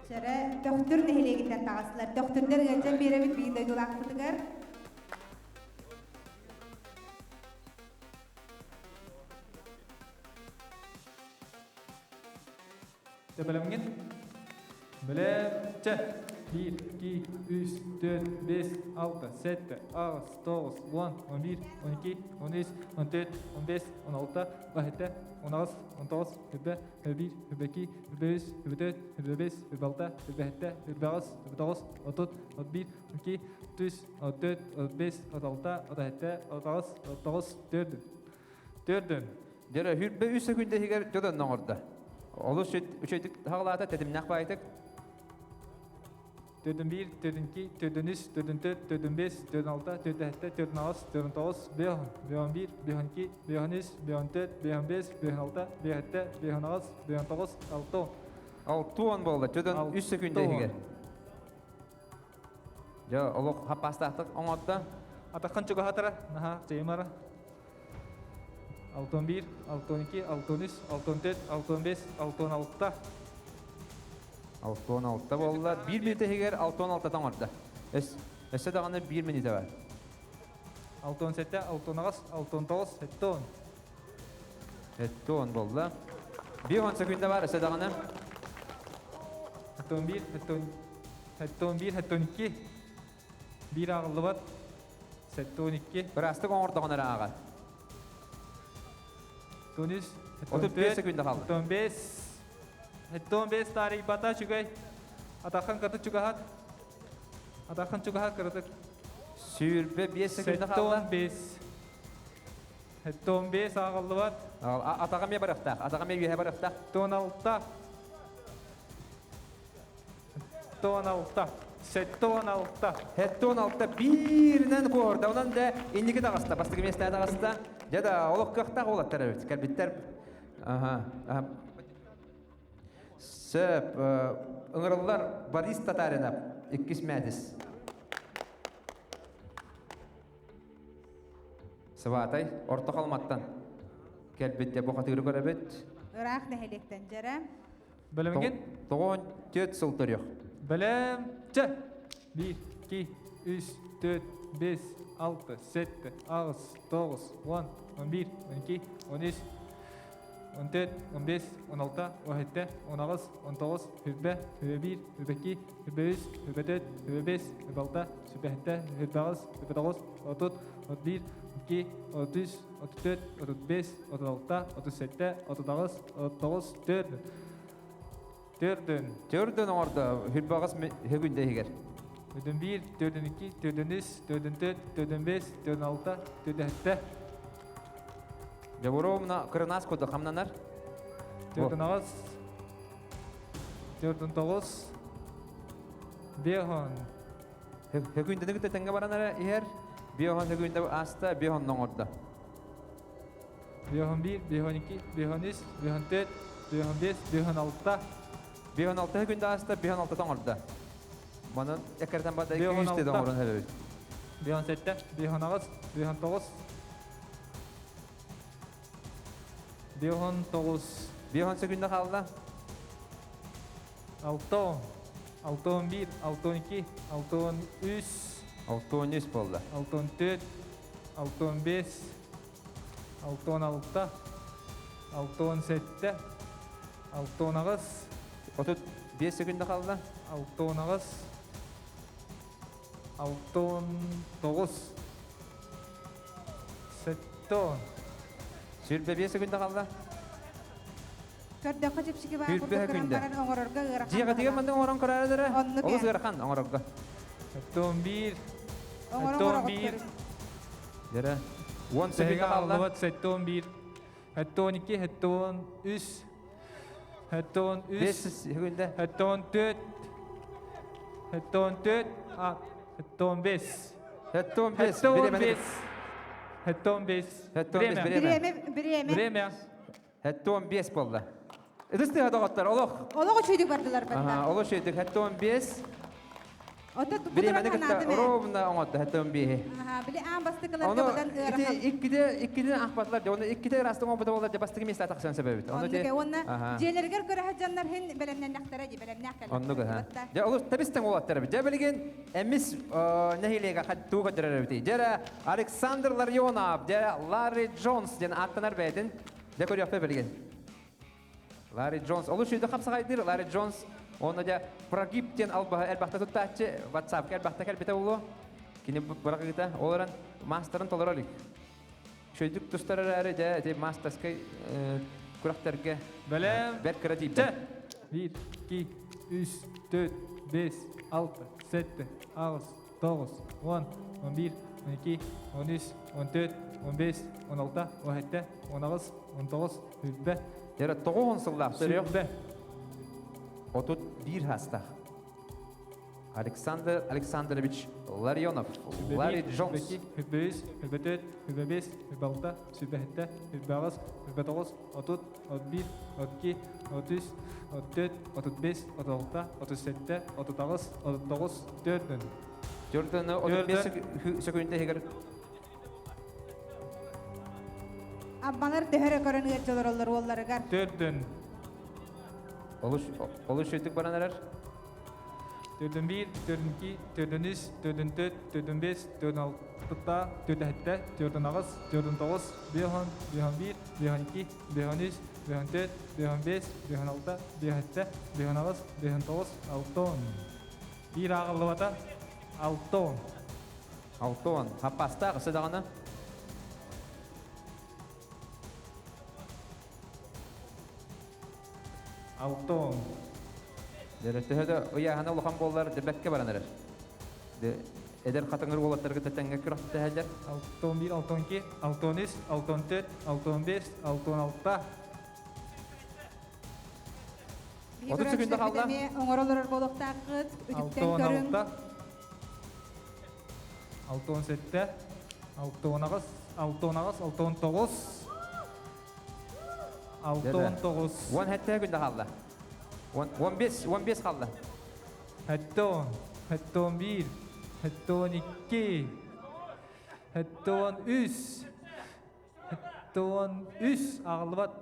Чэрэ төхтүр нэһилиэгиттэн таҕыстылар. Төхтүрдэр ыалдьан биэрэбит биир дойдулаахпытыгар. Төбөлөмгин. Бөлем, чэ. 1, 2, 3, 4, 5, 6, 7, 8, 9, 10, 11, 12, 13, 14, 15, 16, 17, 18, 19, 20, 21, 22, 23, 24, 25, 26, 27, 28, 29, 30, 31, 32, 33, 34, 35, 36, 37, 38, 39, 4. 4. Дere хүрбе 3 секунда хигер жодон оңорда. Олус үчөйдүк хагалаата тетимнах байтык. 4-1, 4-2, 4-3, 4-4, 4-5, 4-6, 4-7, 4-8, 4-9, 5, 5-1, 5-2, 5-3, 5-4, 5-5, 5-6, 5-7, 5-8, 5-9, 6. 6 болду. Жодон 3 секунда хигер. Жо, олох хапастаахтык оңорда. Атакхан чугахатара, наха, чеймара. 6-1, 6-2, 6-3, 6-4, 6-5, 6-6. 6-16 болла. 1 минута хигер 6-16 оңорда. Өссө даганы 1 минута бар. 6-7, 6-8, 6-9, 7-10. 7-10 болла. 1 секунда бар, өссө даганы. 7-1, 7-1, 7-2. 1 ағылы 7-12. Бірастық оңордоғын ага. 13, 35 секунда қалды. 15, 15 тарих бата чугай. Атахан каты чугахат. Атахан чугахат кырытык. Сүүрбе 5 секунда қалды. 15. 15 ағылы Атаға ме барықтақ, атаға ме үйе барықтақ. 16. 16. 16. 16 биринен корда. Онан да инники тағыста, бастығы месте тағыста. Жада олық кықтақ олаттар өт. Кәлбиттер. Ага. Сөп, ыңырылар Борис Татаринов, иккис мәдис. Сыбатай, орто қалматтан. Кәлбитте бұқа тығыры көрәбет. Ыраах нэһилиэктэн дьэрэ. Бөлемген? Тоғын төт сыл төрек. Бөлем, чэ. 1, 2, 3, 4, 5, 6, 7, 8, 9, 10, 11, 12, 13, 14, 15, 16, 17, 18, 19, 20, 21, 22, 23, 24, 25, 26, 27, 28, 29, 30, 31, 32, 33, 34, 35, 36, 37, 38, 39, 4. Төрдөн. Төрдөн оңорда хүрбағыс хөгүндө хигер. Төрдөн 1, төрдөн 2, төрдөн 3, төрдөн 4, төрдөн 5, төрдөн 6, төрдөн 7. Жабуро мына кырынас коду хамнанар. Төрдөн 8, төрдөн 9, бехон. Хөгүндө күтө теңге баранара ихер. Бехон хөгүндө аста бехон оңорда. Бехон 1, бехон 2, бехон 3, бехон 4, бехон 5, бехон 6. Бехон 6 хөгүндө аста бехон 6 оңорда. Манын экертен бада 200 деден орын хөбүт. Бехон 7, бехон 8, бехон 9. Бехон 9. Бехон секунда қалды. 6, 6 1, 6 2, 6 3. 6 3 болды. 6 4, 6 5, 6 6, 6 7, 6 8. 35 секунда қалды. 6 8. 69. 70. 25 секунда қалла. Көрдөххө чэпчэки баар курдук гынан баран оҥорорго ыарахан. Дьиэҕитигэр маннык оҥорон көрөөрү Олус ыарахан оҥорорго. 71. 71. Дьэрэ. 10 секунда қалла. 71. 72, 73. 73. 5 секунда. 74. 74. 75. 75. 75. 75. 75. Время. Время. Время. 75 буолла. Ытыс тыаһа доҕоттор, олох. Олох үчүгүйдүк бардылар батта. Олох үчүгүйдүк. 75. Ото Бириэмэни кытта ровно оҥордо 75-и. Били аан бастакыларга быдан ыарахан. Икките иккитин ахпатылар дьэ, оны икките ырастың оҥорбута буоллар дьэ бастакы миэстэ тахсан сөбөбүт. Оннук уонна дьиэлэригэр көрө сылдьаннар хин бэлэмнэннэхтэрэ дии, бэлэмнээх кэллэхтэрэ. Оннук Дьэ олус тэбистэн уолаттар эбит. Дьэ билигин эмис нэһилиэгэ тугу көрдөрөр эбитий? Дьэ Александр Ларионов, дьэ Ларри Джонс диэн ааттанар бэйэтин. Дьэ көрүөхпэ билигин. Ларри Джонс олус сүйдэ хапсаҕайдыыр Ларри Джонс уонна дьэ прогиб диэн албаһы элбэхтэ туттааччы WhatsApp-ка элбэхтэ кэлбитэ буолуо. Кини бырагыыта ол эрэн маастарын толоро илик. Үчүгэйдик тустар эрээри дьэ ити мастерскай күрэхтэргэ Бэлэм. бэрт кыра тиийдэ. 1, 2, 3, 4, 5, 6, 7, 8, 9, 10, 11, 12, 13, 14, 15, 16, 17, 18, 19, 20. Дьэ, 90 сыллаах төрүөх. 31 хастах. Александр Александрович Ларионов, Ларри Джонс. 25, 24, 25, 26, 27, 28, 29, 30, 31, 32, 33, 34, 35, 36, 37, 38, 39, 4. Төрдөн 35 секунда иһигэр Аммалар төһөрө көрөн ыалдьалар уолларыгар. Төрдөн. Олус олус үтүк баран эрэр. Төрдөн 1, төрдөн 2, төрдөн 3, төрдөн 4, төрдөн 5, төрдөн 6, төрдөн 7, төрдөн 8, төрдөн 9, 5, 5 1, 5 2, 5 3, 5 4, 5 5, 5 6, 5 7, 5 8, 5 9, 6. Биир ааҕыллыбата 6. 6. Хаппастаах өссө даҕаны. 6. Дьэ, төһө да ыйааһына улахан буоллар, дебэккэ баран эрэр. Эдэр хатыҥыр уолаттарга тэҥҥэ күрэхтэһэллэр. 61, 62, 63, 64, 65, 66. 30 секунда қалды. Оҥоролорор буолуохтааххыт, үтүктэн көрүҥ. 67, 68, 68, 69, 69. 17 күндэ қалды. 15, 15 қалды. 70, 71, 72, 73, 73, ағылбат.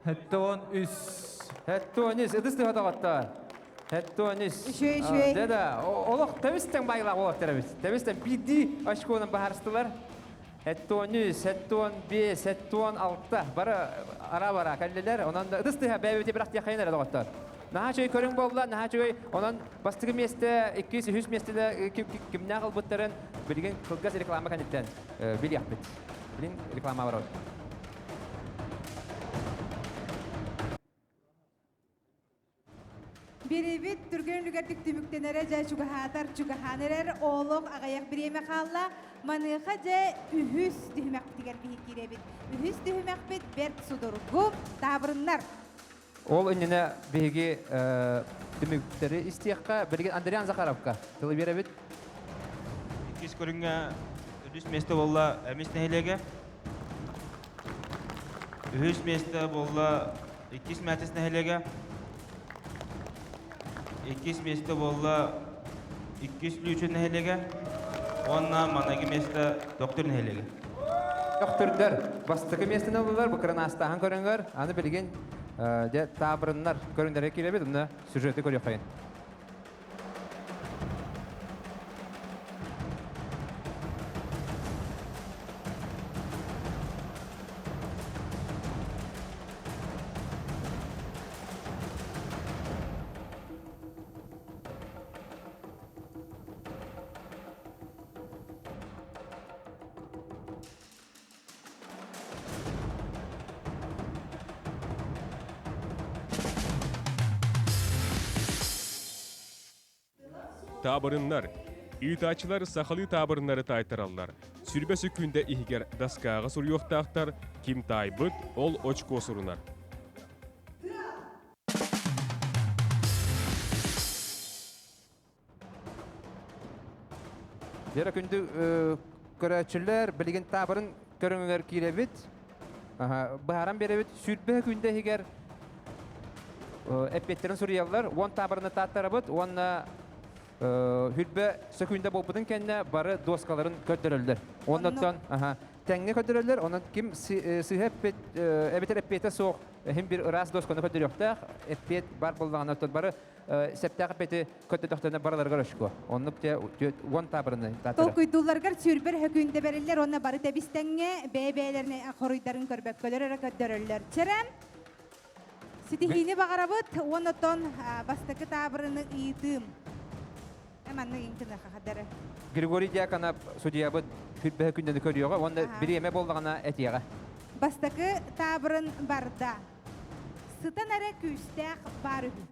73. 73, ытыс тыһа 73. Үчүгэй, үчүгэй. Деді, олох тэбистен байлақ олох теребит. Тэбистен биди очконун бахарыстылар. 73, 75, 76 бары ара-бара кэллилэр. Онон ытыс тыһа бэйбити бирах тиэхайын эрэ доҕоттор. Наһаа үчүгэй көрүҥ буолла, наһаа үчүгэй. Онон бастакы миэстэ, иккис, үһүс миэстэлэр кимнээх ылбыттарын билигин кылгас реклама кэнниттэн билиэхпит. Билин реклама барабыт. Биэрибит түргэн үлүгэрдик түмүктэнэрэ дьэ чугаһаатар чугаһаан эрэр олох аҕыйах бириэмэ хаалла. Маныаха дьэ үһүс түһүмэхпитигэр биһи киирэбит. Үһүс түһүмэхпит бэрт судургу таабырыннар. Ол иннинэ биһиги түмүктэри истиэххэ. Билигин Андриан Захаровка тылы биэрэбит. Иккис көрүҥҥэ үһүс миэстэ буолла Эмис нэһилиэгэ. Үһүс миэстэ буолла Иккис Мэтис нэһилиэгэ. Иккис миэстэ буолла Иккис Лүүчүн нэһилиэгэ уонна маныгы миэстэ Төхтүр нэһилиэгэ. Төхтүрдэр бастакы миэстэни ыллылар, бу кырынаастааһын көрүҥэр. Аны билигин дьэ таабырыннар көрүҥнэрэ киирэбит, онно сюжеты көрүөххэйин. Таабырыннар. Ыытааччылар сахалыы таабырыннары таайтараллар. Сүрбэ сүккүндэ иһигэр доскаҕа суруйуохтаахтар, ким таайбыт, ол очко сурунар. Вера күндү көрөөччүлэр, билигин таабырын көрүҥүгэр киирэбит. Быһааран биэрэбит. Сүүрбэ күндэ иһигэр эппиэттэрин суруйаллар. Уон таабырыны тааттарабыт уонна хүрбэ сөкүүндэ буолбутун кэннэ бары дуоскаларын көрдөрөллөр. Оннуттан тэҥҥэ көрдөрөллөр. Онон ким сыыһа эппит эбэтэр эппиэтэ суох иһин бир ыраас дуосканы көрдөрүөхтээх. Эппиэт бар буоллаҕына бары септаах эппиэти көттөтөхтөнө барыларыгар очко. Оннук те уон таабырыны таатара. Толкуйдуулларыгар сүүрбэр хөкүүндэ бэриллэр уонна бары тэбистэҥҥэ бэйэ-бэйэлэрин хоруйдарын көрбөккөлөр эрэ көрдөрөллөр. Чэрэ ситиһиини баҕарабыт уонна оттон бастакы таабырыны ыйытыым. Манны инкыныха хадары. Григорий Дьяконов судьуйабыт сүрбэһэ күннэни көрүөҕэ уонна бириэмэ буоллаҕына этиэҕэ. Бастакы таабырын барда. Сытан эрэ күүстээх баар үһү.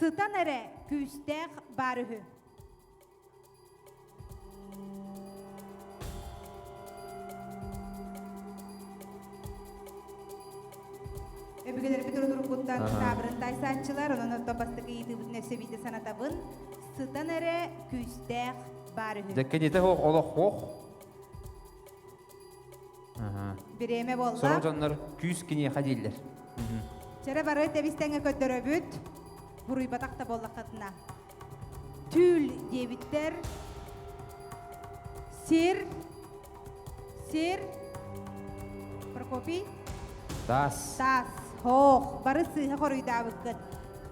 Сытан эрэ күүстээх баар үһү. Өбүгэлэрбит урут-уруккуттан таабырын таайсааччылар, онон орто бастакы ыйытыыбытын өссө биирдэ санатабын. Сытан эрэ күүстээх баар үһү. Дьэ, кинитэ суох олох суох. Бириэмэ буолла. Сорох дьоннор күүс киниэхэ дииллэр. Чэрэ бары тэбис-тэҥҥэ көрдөрөбүт. Буруйбатах да буоллаххытына. Түүл диэбиттэр. Сир. Сир. Прокопий. Таас. Таас. Хоох. Бары сыыһа хоруйдаабыккыт.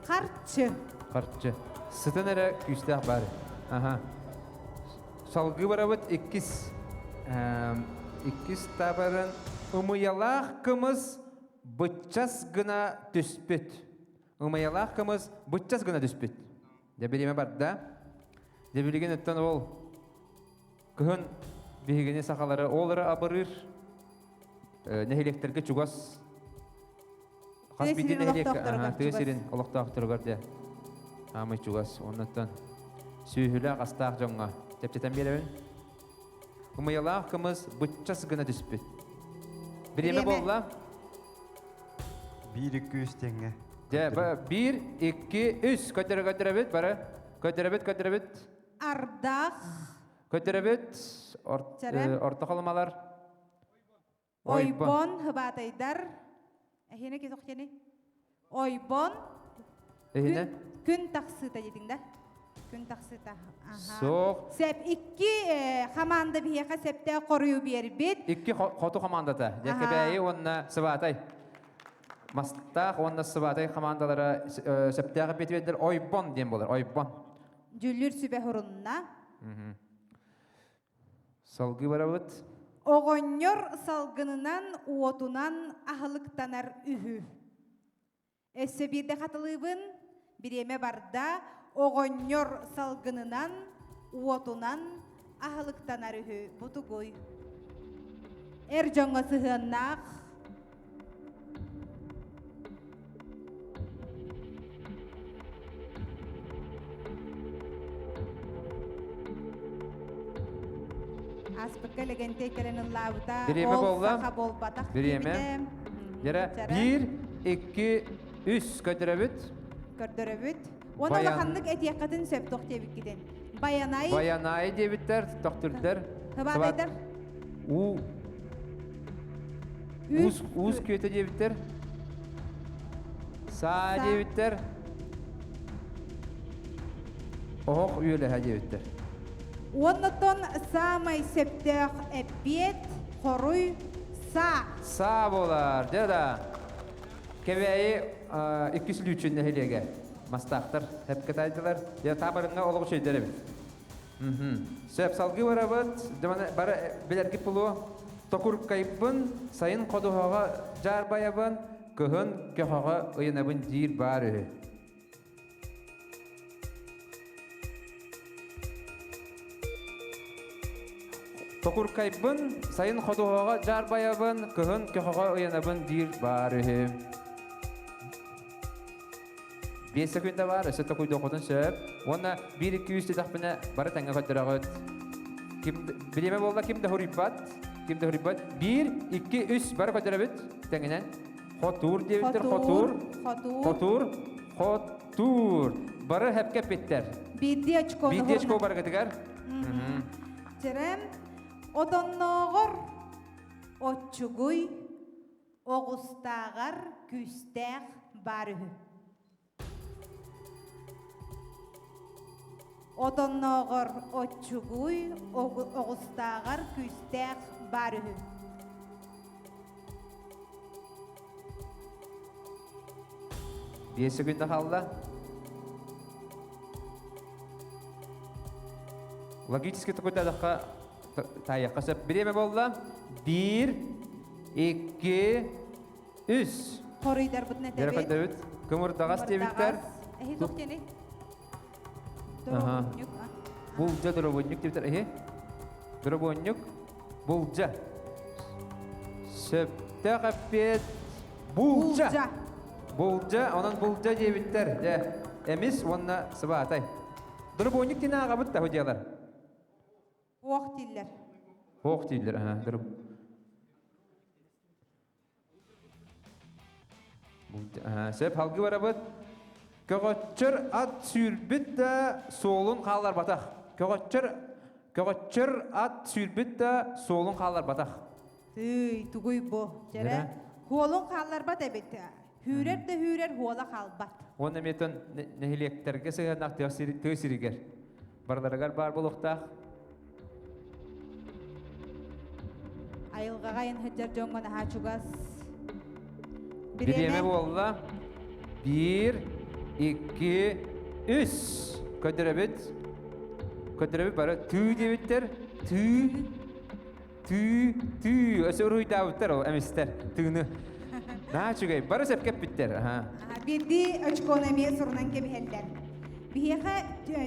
Харчы. Харчы. Сытан эрэ күүстээх баар. Аха. Салгыы барабыт иккис иккис табарын ымыйалаах кымыс быччас гына түспүт. Ымыйалаах кымыс быччас гына түспүт. Дьэ бириэмэ барда. Дьэ билигин оттон ол кыһын биһигини сахалары ол эрэ абырыыр нэһилиэктэргэ чугас хас биирдии нэһилиэккэ тыа сирин олохтоохторугар дьэ аамай чугас оннуттан сүөһүлээх астаах дьоҥҥо чэпчэтэн биэрэбин ымыйалаах кымыс быччас гына түспүт бириэмэ буолла биир икки үс тэҥҥэ дьэ биир икки үс көтөрө көтөрөбүт бары көтөрөбүт көтөрөбүт ардах көтөрөбүт орто холумалар Ойбон хыбаатайдар. Эһиэнэ ки тохтени? Ойбон. Эһиэнэ? Күн тахсыыта диэтиҥ да? Күн тахсыыта. Суох. Сеп икки команда биһиэхэ септе хоруйу биэрбит. Икки хоту командата. Дьэкэбээйи уонна Сыбаатай. Мастаах уонна Сыбаатай командалара сөптөөх эппиэти Ойбон диэн буолар. Ойбон. Дьүллүр сүбэ хурунна. Салгыы барабыт. Оҕонньор салгынынан, уотунан аһылыктанар үһү. Өссө биирдэ хатылыыбын, бириэмэ барда, оҕонньор салгынынан, уотунан аһылыктанар үһү. Бу тугуй? Эр дьоҥҥо сыһыаннаах Ааспыкка Лэгэнтэй кэлэн ыллаабыта. Бириэмэ Ол буолла. саха буолбатах Бириэмэ. диэбитэ. Дьэрэ биир, икки, үс көрдөрөбүт. Көрдөрөбүт. Уонна Баян. улаханнык этиэххитин сөп туох диэбиккитин. Баянай. Баянай диэбиттэр, төхтүрдэр. Хыбаатайдар. Уу Уус, уус күөтэ диэбиттэр. Саа диэбиттэр. Оһох үөлэһэ диэбиттэр. Оннотон саамай сөптөөх эппиэт хоруй саа. Саа буолар, дьэ да. Кэбээйи иккис Лүүчүн нэһилиэгэ. Мастаахтар хэпкэ таайдылар. Дьэ таабырыҥҥа олох үчүгэйдэр эбит. Сөп, салгыы барабыт. Бары билэргит булуо. Токуркайбын, сайын ходуһаҕа дьаарбайабын, кыһын көхөҕө ыйанабын диир баар үһү. Токуркайбын, сайын ходуһаҕа дьаарбайабын, кыһын көхөҕө ыйанабын диир баар үһү. 5 секунда бар, өссө токуйдуоххутун сөп. Уонна 1-2-3 диэтэхпинэ бары тэҥҥэ көрдөрөҕүт. Ким бириэмэ буолла ким да хуруйбат, ким да хуруйбат. 1 2 3 бары көрдөрөбүт тэҥинэн. Хотуур диэбиттэр, хотуур. Хотуур. Хотуур. Хотуур. Бары хэпкэ эппиттэр. Биирдии очкону. Биирдии очко барыгытыгар. Терем отоннооҕор оччугуй оҕустааҕар күүстээх баар үһү. Отоннооҕор оччугуй оҕустааҕар күүстээх баар үһү. Биэс секунда хаалла. Логически тукуйдадахха таайыахха сөп. Бириэмэ буолла. Биир, икки, үс. Хоруйдарбытын этэбит. Дөрөкөдөбүт. Кымырдаҕас диэбиттэр. Эһи туох диэни? Доробунньук. Булдьа доробунньук диэбиттэр. Эһи. Доробунньук. Булдьа. Сөптөөх эппиэт. Булдьа. Булдьа. Онон булдьа диэбиттэр. Дьэ, эмис уонна сыбаатай. Доробунньук диэн ааҕабыт да диялар. Ох дииллэр. Ох дииллэр. Аха. Сөп халгы барабыт. Көҕөччөр ат сүүрбүт да суолун хаалларбатах. Көҕөччөр көҕөччөр ат сүүрбүт да суолун хаалларбатах. Тыый, тугуй бу? Дьэрэ, хуолун хаалларбат эбит. Хүүрэр да хүүрэр хуола хаалбат. Уонна эмиэтэн нэһилиэктэргэ сыһыаннаах тыа сиригэр барыларыгар баар буолуохтаах. Айылҕаҕа айан сылдьар дьоҥҥо наһаа чугас. Бириэмэ буолла. Биир, икки, үс. Көдөрөбүт. Көдөрөбүт бары тыы диэбиттэр. Тыы. Тыы, тыы. Өсө уруйдаабыттар ол эмистэр. Тыыны. Наһаа үчүгэй. Бары сөпкө эппиттэр. Биирдии очкону эмиэ сурунан кэбиһэллэр. Биһиэхэ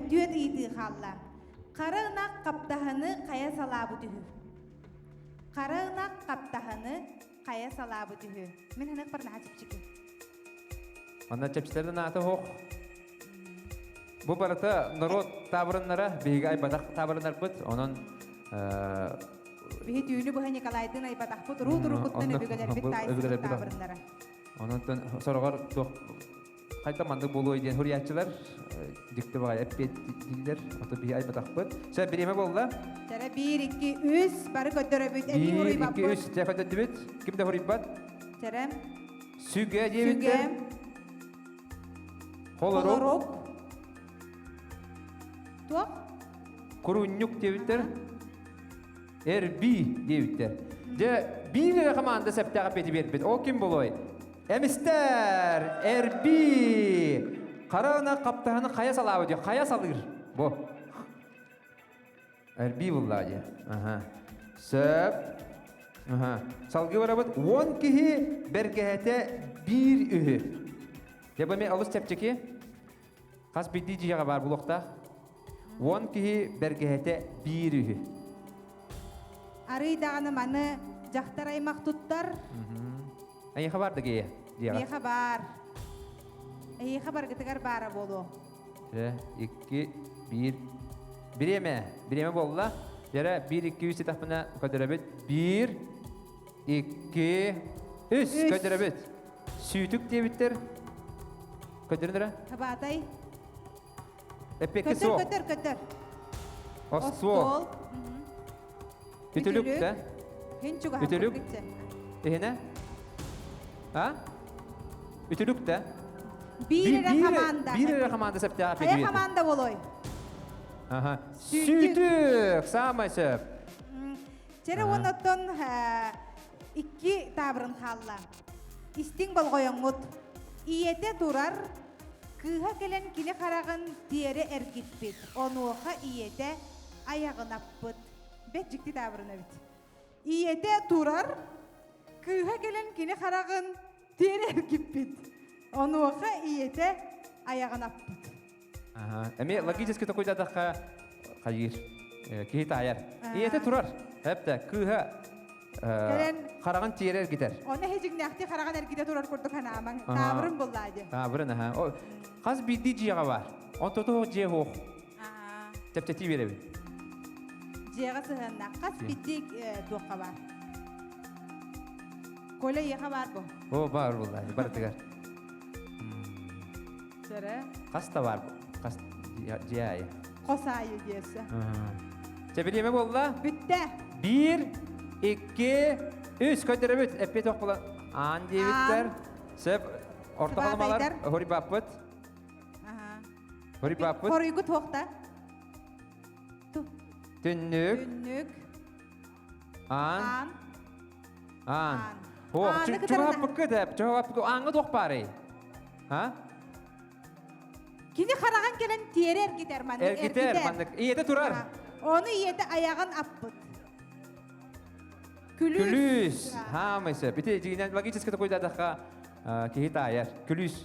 түөт ыйытыы хаалла. Хара ынах хаптаһыны хайа салаабыт үһү? Хара ынах хаптаһыны хайа салаабыт үһү? Мин ханах бар наһаа чэпчэки. Манна чэпчэтэрден аата оһох. Бу барыта норуот таабырыннара, биһиги айбатах таабырыннарбыт. Онон Биһи түүнү быһа Николайдын айбатахпыт уруу турукуттан өбүгэлэрбит таайсыбыт таабырыннара. Онон сороҕор туох хайта маннык буолуой диэн суруйааччылар дьикти баҕайы эппиэт дииллэр. Ото биһи айбатахпыт. Сэ бириэмэ буолла. Чэрэ биир, икки, үс бары көрдөрөбүт. Эбии Биир, икки, үс. Чэ көрдөрдүбүт. Ким да хуруйбат. Чэрэ. Сүгэ диэбиттэр. Холорук. Холорук. Туох? Курунньук диэбиттэр. Эрби диэбиттэр. Дьэ, биир эрэ команда септээҕи эппиэти биэрбит. Ол ким болой? Эмистэр! Эрби! Хара ынах хаптаһыны хайа салаабыт диye. Хайа салыыр. Бу. Эрби булла диye. Аха. Сөп. Аха. Салгыы барабыт. 10 киһи бэргэһэтэ биир үһү. Дьэ, бу эмиэ олус чэпчэки. Хас биирдии дьиэҕэ баар буолуохтаах. 10 киһи бэргэһэтэ биир үһү. Арый даҕаны маны дьахтар аймах туттар. Эйиэхэ бар да киһи дьиэҕэ. Миэхэ баар. Эйиэхэ баргытыгар баара буолуо. Ү, икки, биир. Бириэмэ. Бириэмэ буолла. Дьэрэ, биир, икки, үс диэтэхпинэ көрдөрөбүт. Биир, икки, үс көрдөрөбүт. Сүүтүк диэбиттэр. Көтөрүн эрэ. Табаатай. Эппиэккэ Көтөр, суох. көтөр, көтөр. Остуол. Үтүлүк да. Хин чугаһа Үтүлүк. Иһинэ? А? Үтүлүк да. Биир эрэ команда. Биир эрэ команда септээҕэ Хайа команда болой? Ага. Сүүтүк. Самай сөп. Чэрэ уоннаттан икки таабырын хаалла. Истиҥ болҕойоҥҥут. Ийэтэ турар, кыыһа кэлэн кини хараҕын тиэрэ эргиппит. Онуоха ийэтэ айаҕын аппыт. Бэт дьикти таабырын эбит. Ийэтэ турар, кыыһа кэлэн кини хараҕын тиэрэ эргиппит. Онуоха ийэтэ айаҕын аппыт. Эмиэ логически токуйдатахха хайыыр. Киһи таайар. Ийэтэ турар. Эптэ кыыһа хараҕын тиэрэ эргитэр. Оны хежигнэхти хараҕын эргитэ турар курдук ханаамаҥ. Таабырын буллаа дии. Таабырын аха. Хас биирдии дьиэҕэ бар. Онто туох дьиэ суох. Чэпчэтии биэрэбин. Дьиэҕэ сыһыаннаах. Хас биирдии туохха бар? Коля иэхэ бар бу. О, бар булла, барытыгар. Сэрэ. Хас та бар бу? Хас дьиэ айы. Хос айы диэсэ. Чэ, бириэмэ буолла? Бүттэ. Биир, икки, үс. Көдөрөбүт. Эппиэт ох була. Аан диэбиттэр. Сөп. Орто халымалар. Хори баппыт. Хори баппыт. Хоруйгут туохта? Түннүк. Түннүк. Аан. Аан. Аан. О, чугаппыкка да, чугаппыкка ааҥҥа туох баарый? А? Кини хараҕын кэлэн тиэрэ эргитэр маннык. Эргитэр маннык. Ийэтэ турар. Ону ийэтэ айаҕын аппыт. Күлүүс. Күлүүс. Хаамай сөп. Ити дьиҥинэн логически такойдаатахха киһи таайар. Күлүүс.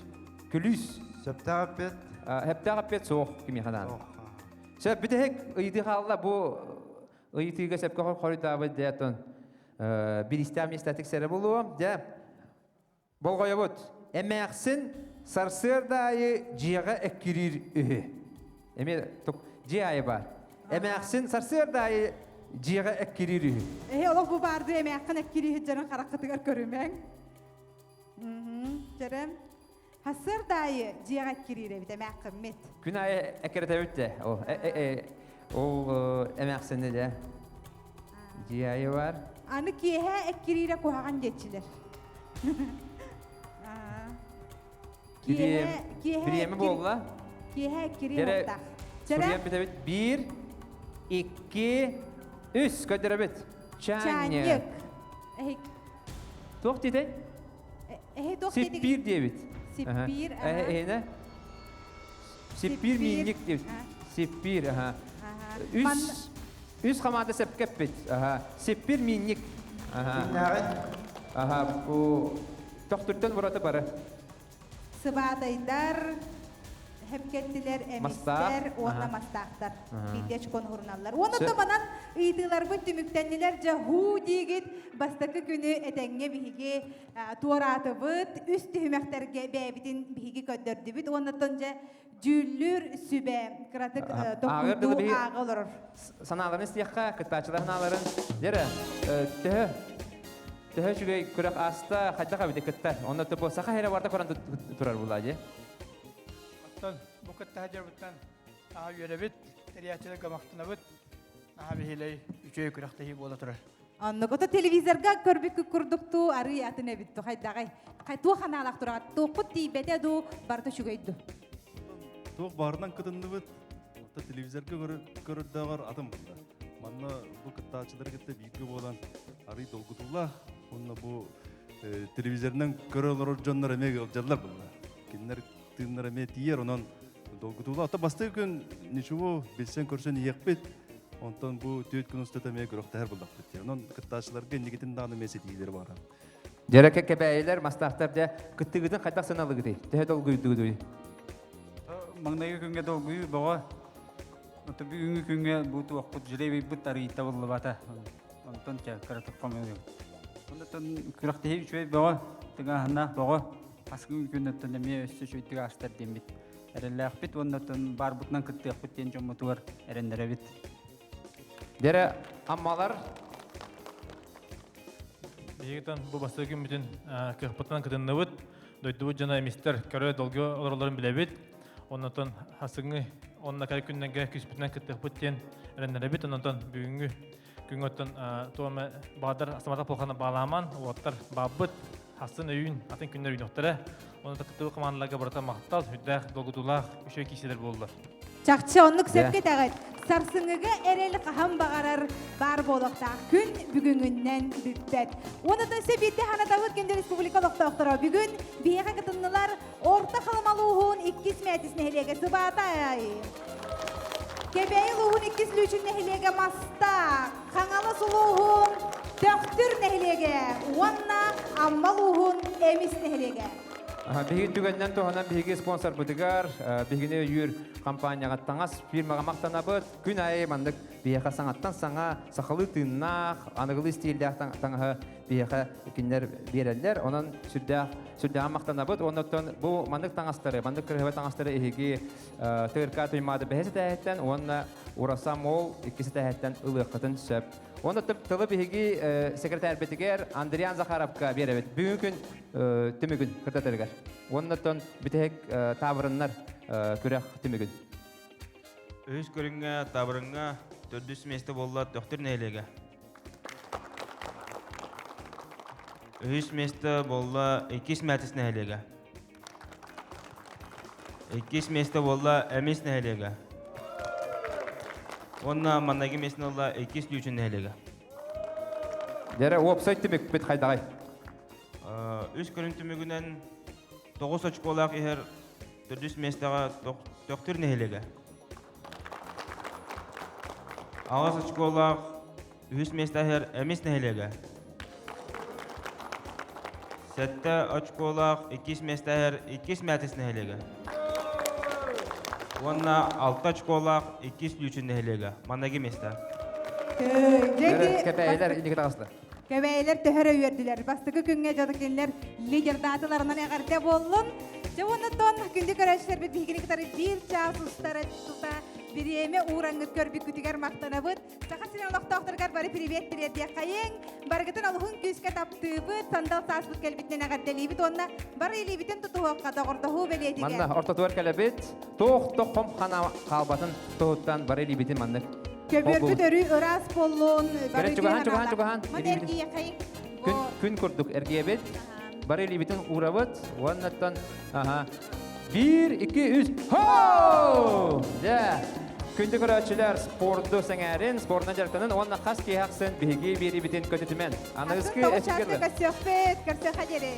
Күлүүс. Сөптөөх эппиэт. Сөптөөх эппиэт суох кимиэхэ даҕаны. Сөп бүтэһик ыйытыы хаалла бу ыйытыыга сөпкө хоруйдаабыт дьэ оттон бириистээх миэстэтик сэрэ булуо. Дьэ болҕойобут. Эмээхсин сарсыарда аайы дьиэҕэ эккириир үһү. Эмиэ дьиэ аайы баар. Эмээхсин сарсыарда аайы дьиэҕэ эккириир үһү. Эһи олох бу баарды эмээххин эккириир дьонун хараххытыгар көрүмэҥ. Чэрэ. Сарсыарда аайы дьиэҕэ эккириир эбит эмээххиммит. Күн аайы эккирэтэбит де. Ол ол эмээхсини де. Дьиэ аайы бар. Аны киэһэ эккириирэ куһаҕан диэччилэр. Бириэмэ буолла. Киэһэ эккириир уохтаах. Суруйан бүтэбит. Биир, икки, үс көрдөрөбүт. Чаанньык. Туох дитэй? Сиппиир диэбит. Сиппиир, Эһинэ? Сиппиир миинньик диэбит. Сиппиир, аха. Үс, үс хамаанда сөпкө эппит. Аха. Сиппиир миинньик. Аха. Аха, бу төхтүртэн ураты бары. Сыбаатайдар, хепкеттилер, эмистер уонна мастаахтар. Биирдэ очкон уруналлар. Уонна томанан ыйытыыларбыт түмүктэннилэр дьэ хуу диигит бастакы күнү этэҥҥэ биһиги туораатыбыт, үс түһүмэхтэргэ бэйэбитин биһиги көрдөрдүбүт. Уоннаттан дьэ дьүүллүүр сүбэ кыратык токуйдуу ааҕа олорор. Санааларын истиэххэ, кыттааччылар санааларын. Дьэрэ, төһө төһө үчүгэй күрэх ааста, хайдах эбити кыттар? Онно бу саха эрэ барда көрөн турар була дии. Оттон бу кытта дьарбыттан аха үөрэбит, тэрийээччилэргэ махтанабыт. Аха биһилэй үчүгэй күрэхтэһии буола турар. Оннук. Ото телевизорга көрбүккү курдуктуу арый атын эбит ту хайдаҕай. Туох ханаалах тураҕат? Туохпут тиийбэтэ дуу, барыта үчүгэй дуу? Туох баарынан кытынныбыт. Ото телевизорга көрөрдөҕөр атын булла. Манна бу кыттааччылары кытта бииргэ буолан арый долгутуулаах. Уонна бу телевизорынан көрө олорор дьоннор эмиэ ыалдьаллар булла. Кинилэр тыыннара эмиэ тиийэр, онон долгутуулаах. Ото бастакы күн ничего билсэн-көрсөн иһиэхпит. Онтон бу түөрт күн устата эмиэ күрэхтэһэр буллахпыт дии. Онон кыттааччыларга инникитин даҕаны эмиэ ситиһиилэр баара. Дьэрэкэ кэбээйилэр, мастаахтар дьэ кыттыгытын хайдах сыналыгытый? Төһө долгуйдугутуй? Маҥнайгы күҥҥэ долгуйуу бөҕө. Ото бүгүҥҥү күҥҥэ бу туохпут жребийбыт арыйта буллубата. Онтон чэ кыратык хомуйуом. Онтон күрэхтэһии үчүгэй бөҕө, тыҥааһыннаах бөҕө. Аскын күннэттэн эмиэ өссө үчүгэйдик аастар диэммит эрэллээхпит уонна баарбытынан кыттыахпыт диэн дьоммутугар эрэннэрэбит. Дэрэ аммалар Биһигитэн бу бастакы күммүтүн кыахпытынан кытынныбыт. Дойдубут дьоно эмистэр көрө долгу олороллорун билэбит. Оннотон хасыҥы онно кэлэр күннэргэ күүспүтүнэн кыттыахпыт диэн эрэннэрэбит. Оннотон бүгүҥҥү күҥ оттон туома баҕадар самата полхана баалааман уоттар баабыт хасын өйүүн атын күннэр үүнүөхтэрэ. Онон кыттыбыт командаларга барыта махтал, үрдээх долгутуулаах үчүгэй киирсиилэр буоллулар. Чахчы оннук сөпкө этэҕит. Сарсыҥҥыга эрэл хаһан баҕарар баар буолуохтаах. Күн бүгүҥүннэн бүппэт. Уонна өссө биирдэ санатабыт күндү республика олохтоохторо. Бүгүн биһиэхэ кытыннылар Орто Халыма улууһун иккис Мээтис нэһилиэгэ Сыбаатай. Кэбээйи улууһун иккис Лүүчүн нэһилиэгэ Маста, Хаҥалас улууһун Төхтүр нэһилиэгэ уонна Амма улууһун Эмис нэһилиэгэ. Биһиги түгэнинэн туһанан биһиги спонсорбытыгар, биһигини өйүүр компанияҕа таҥас фирмаҕа махтанабыт. Күн аайы маннык биһиэхэ саҥаттан саҥа сахалыы тыыннаах, аныгылыы стильдээх таҥаһы биһиэхэ кинилэр биэрэллэр. Онон сүрдээх сүрдээҕин махтанабыт. Оннуттан бу маннык таҥастары, маннык кырыһыба таҥастары эһиги ТРК Туймаада бэһис этээһиттэн уонна Ураса Мол иккис этээһиттэн ылыаххытын сөп. Уонна тылы биһиги секретарьбытыгар Андриан Захаровка биэрэбит. Бүгүн күн түмүгүн кырдатарыгар. Уонна бүтэһик таабырыннар күрэх түмүгүн. Үһүс көрүҥҥэ таабырыҥҥа төрдүс миэстэ буолла Төхтүр нэһилиэгэ. Үһүс миэстэ буолла Иккис Мэтис нэһилиэгэ. Иккис миэстэ буолла Эмис нэһилиэгэ. Уонна манныгы миэстэни ылла Иккис Лүүчүн нэһилиэгэ. Дьэрэ уопсай түмүкпүт хайдаҕай? Үс көрүҥ түмүгүнэн 9 очколаах иһэр төрдүс миэстэҕэ Төхтүр нэһилиэгэ. Аҕыс очколаах үһүс миэстэ иһэр Эмис нэһилиэгэ. Сэттэ очколаах иккис миэстэ иһэр Иккис Мэтис нэһилиэгэ. Уонна алта очколаах иккис Лүүчүн нэһилиэгэ. Манныгы миэстэ. Кэпэйэлэр инники таҕыстылар. Кэбээйилэр төһө эрэ үөрдүлэр. Бастакы күҥҥэ дьоно кинилэр лидердаатыларынан эҕэрдэ буоллун. Дьэ уонна күндү көрөөччүлэрбит биһигини кытары биир чаас устара тута бириэмэ уураҥҥыт көрбүккүтүгэр махтанабыт. Саха сирин олохтоохторугар бары привет тириэрдиэххэйиҥ. Барыгытын олуһун күүскэ таптыыбыт, сандал сааспыт кэлбитинэн эҕэрдэлиибит уонна бары илиибитин тутуһуохха доҕордоһуу бэлиэтигэр. Манна ортотугар кэлэбит. Туох да хом хана хаалбатын туһуттан бары илиибитин маннык Көбүөрбүт өрүү ыраас буоллун. Бары чугаһан, чугаһан, чугаһан. Маны эргийэхэйин. Күн, күн курдук эргийэбит. Бары илиибитин уурабыт. Уоннаттан, аха. Биир, икки, үс. Хоу! Дьэ! Күндү көрөөччүлэр, спорду сэҥээрин, спордунан дьарыктанын уонна хас киһи ахсын биһиги биэриибитин көтүтүмэн. Аныгыскы Тоҕус чааска көрсүөхпүт, көрсүөххэ диэри.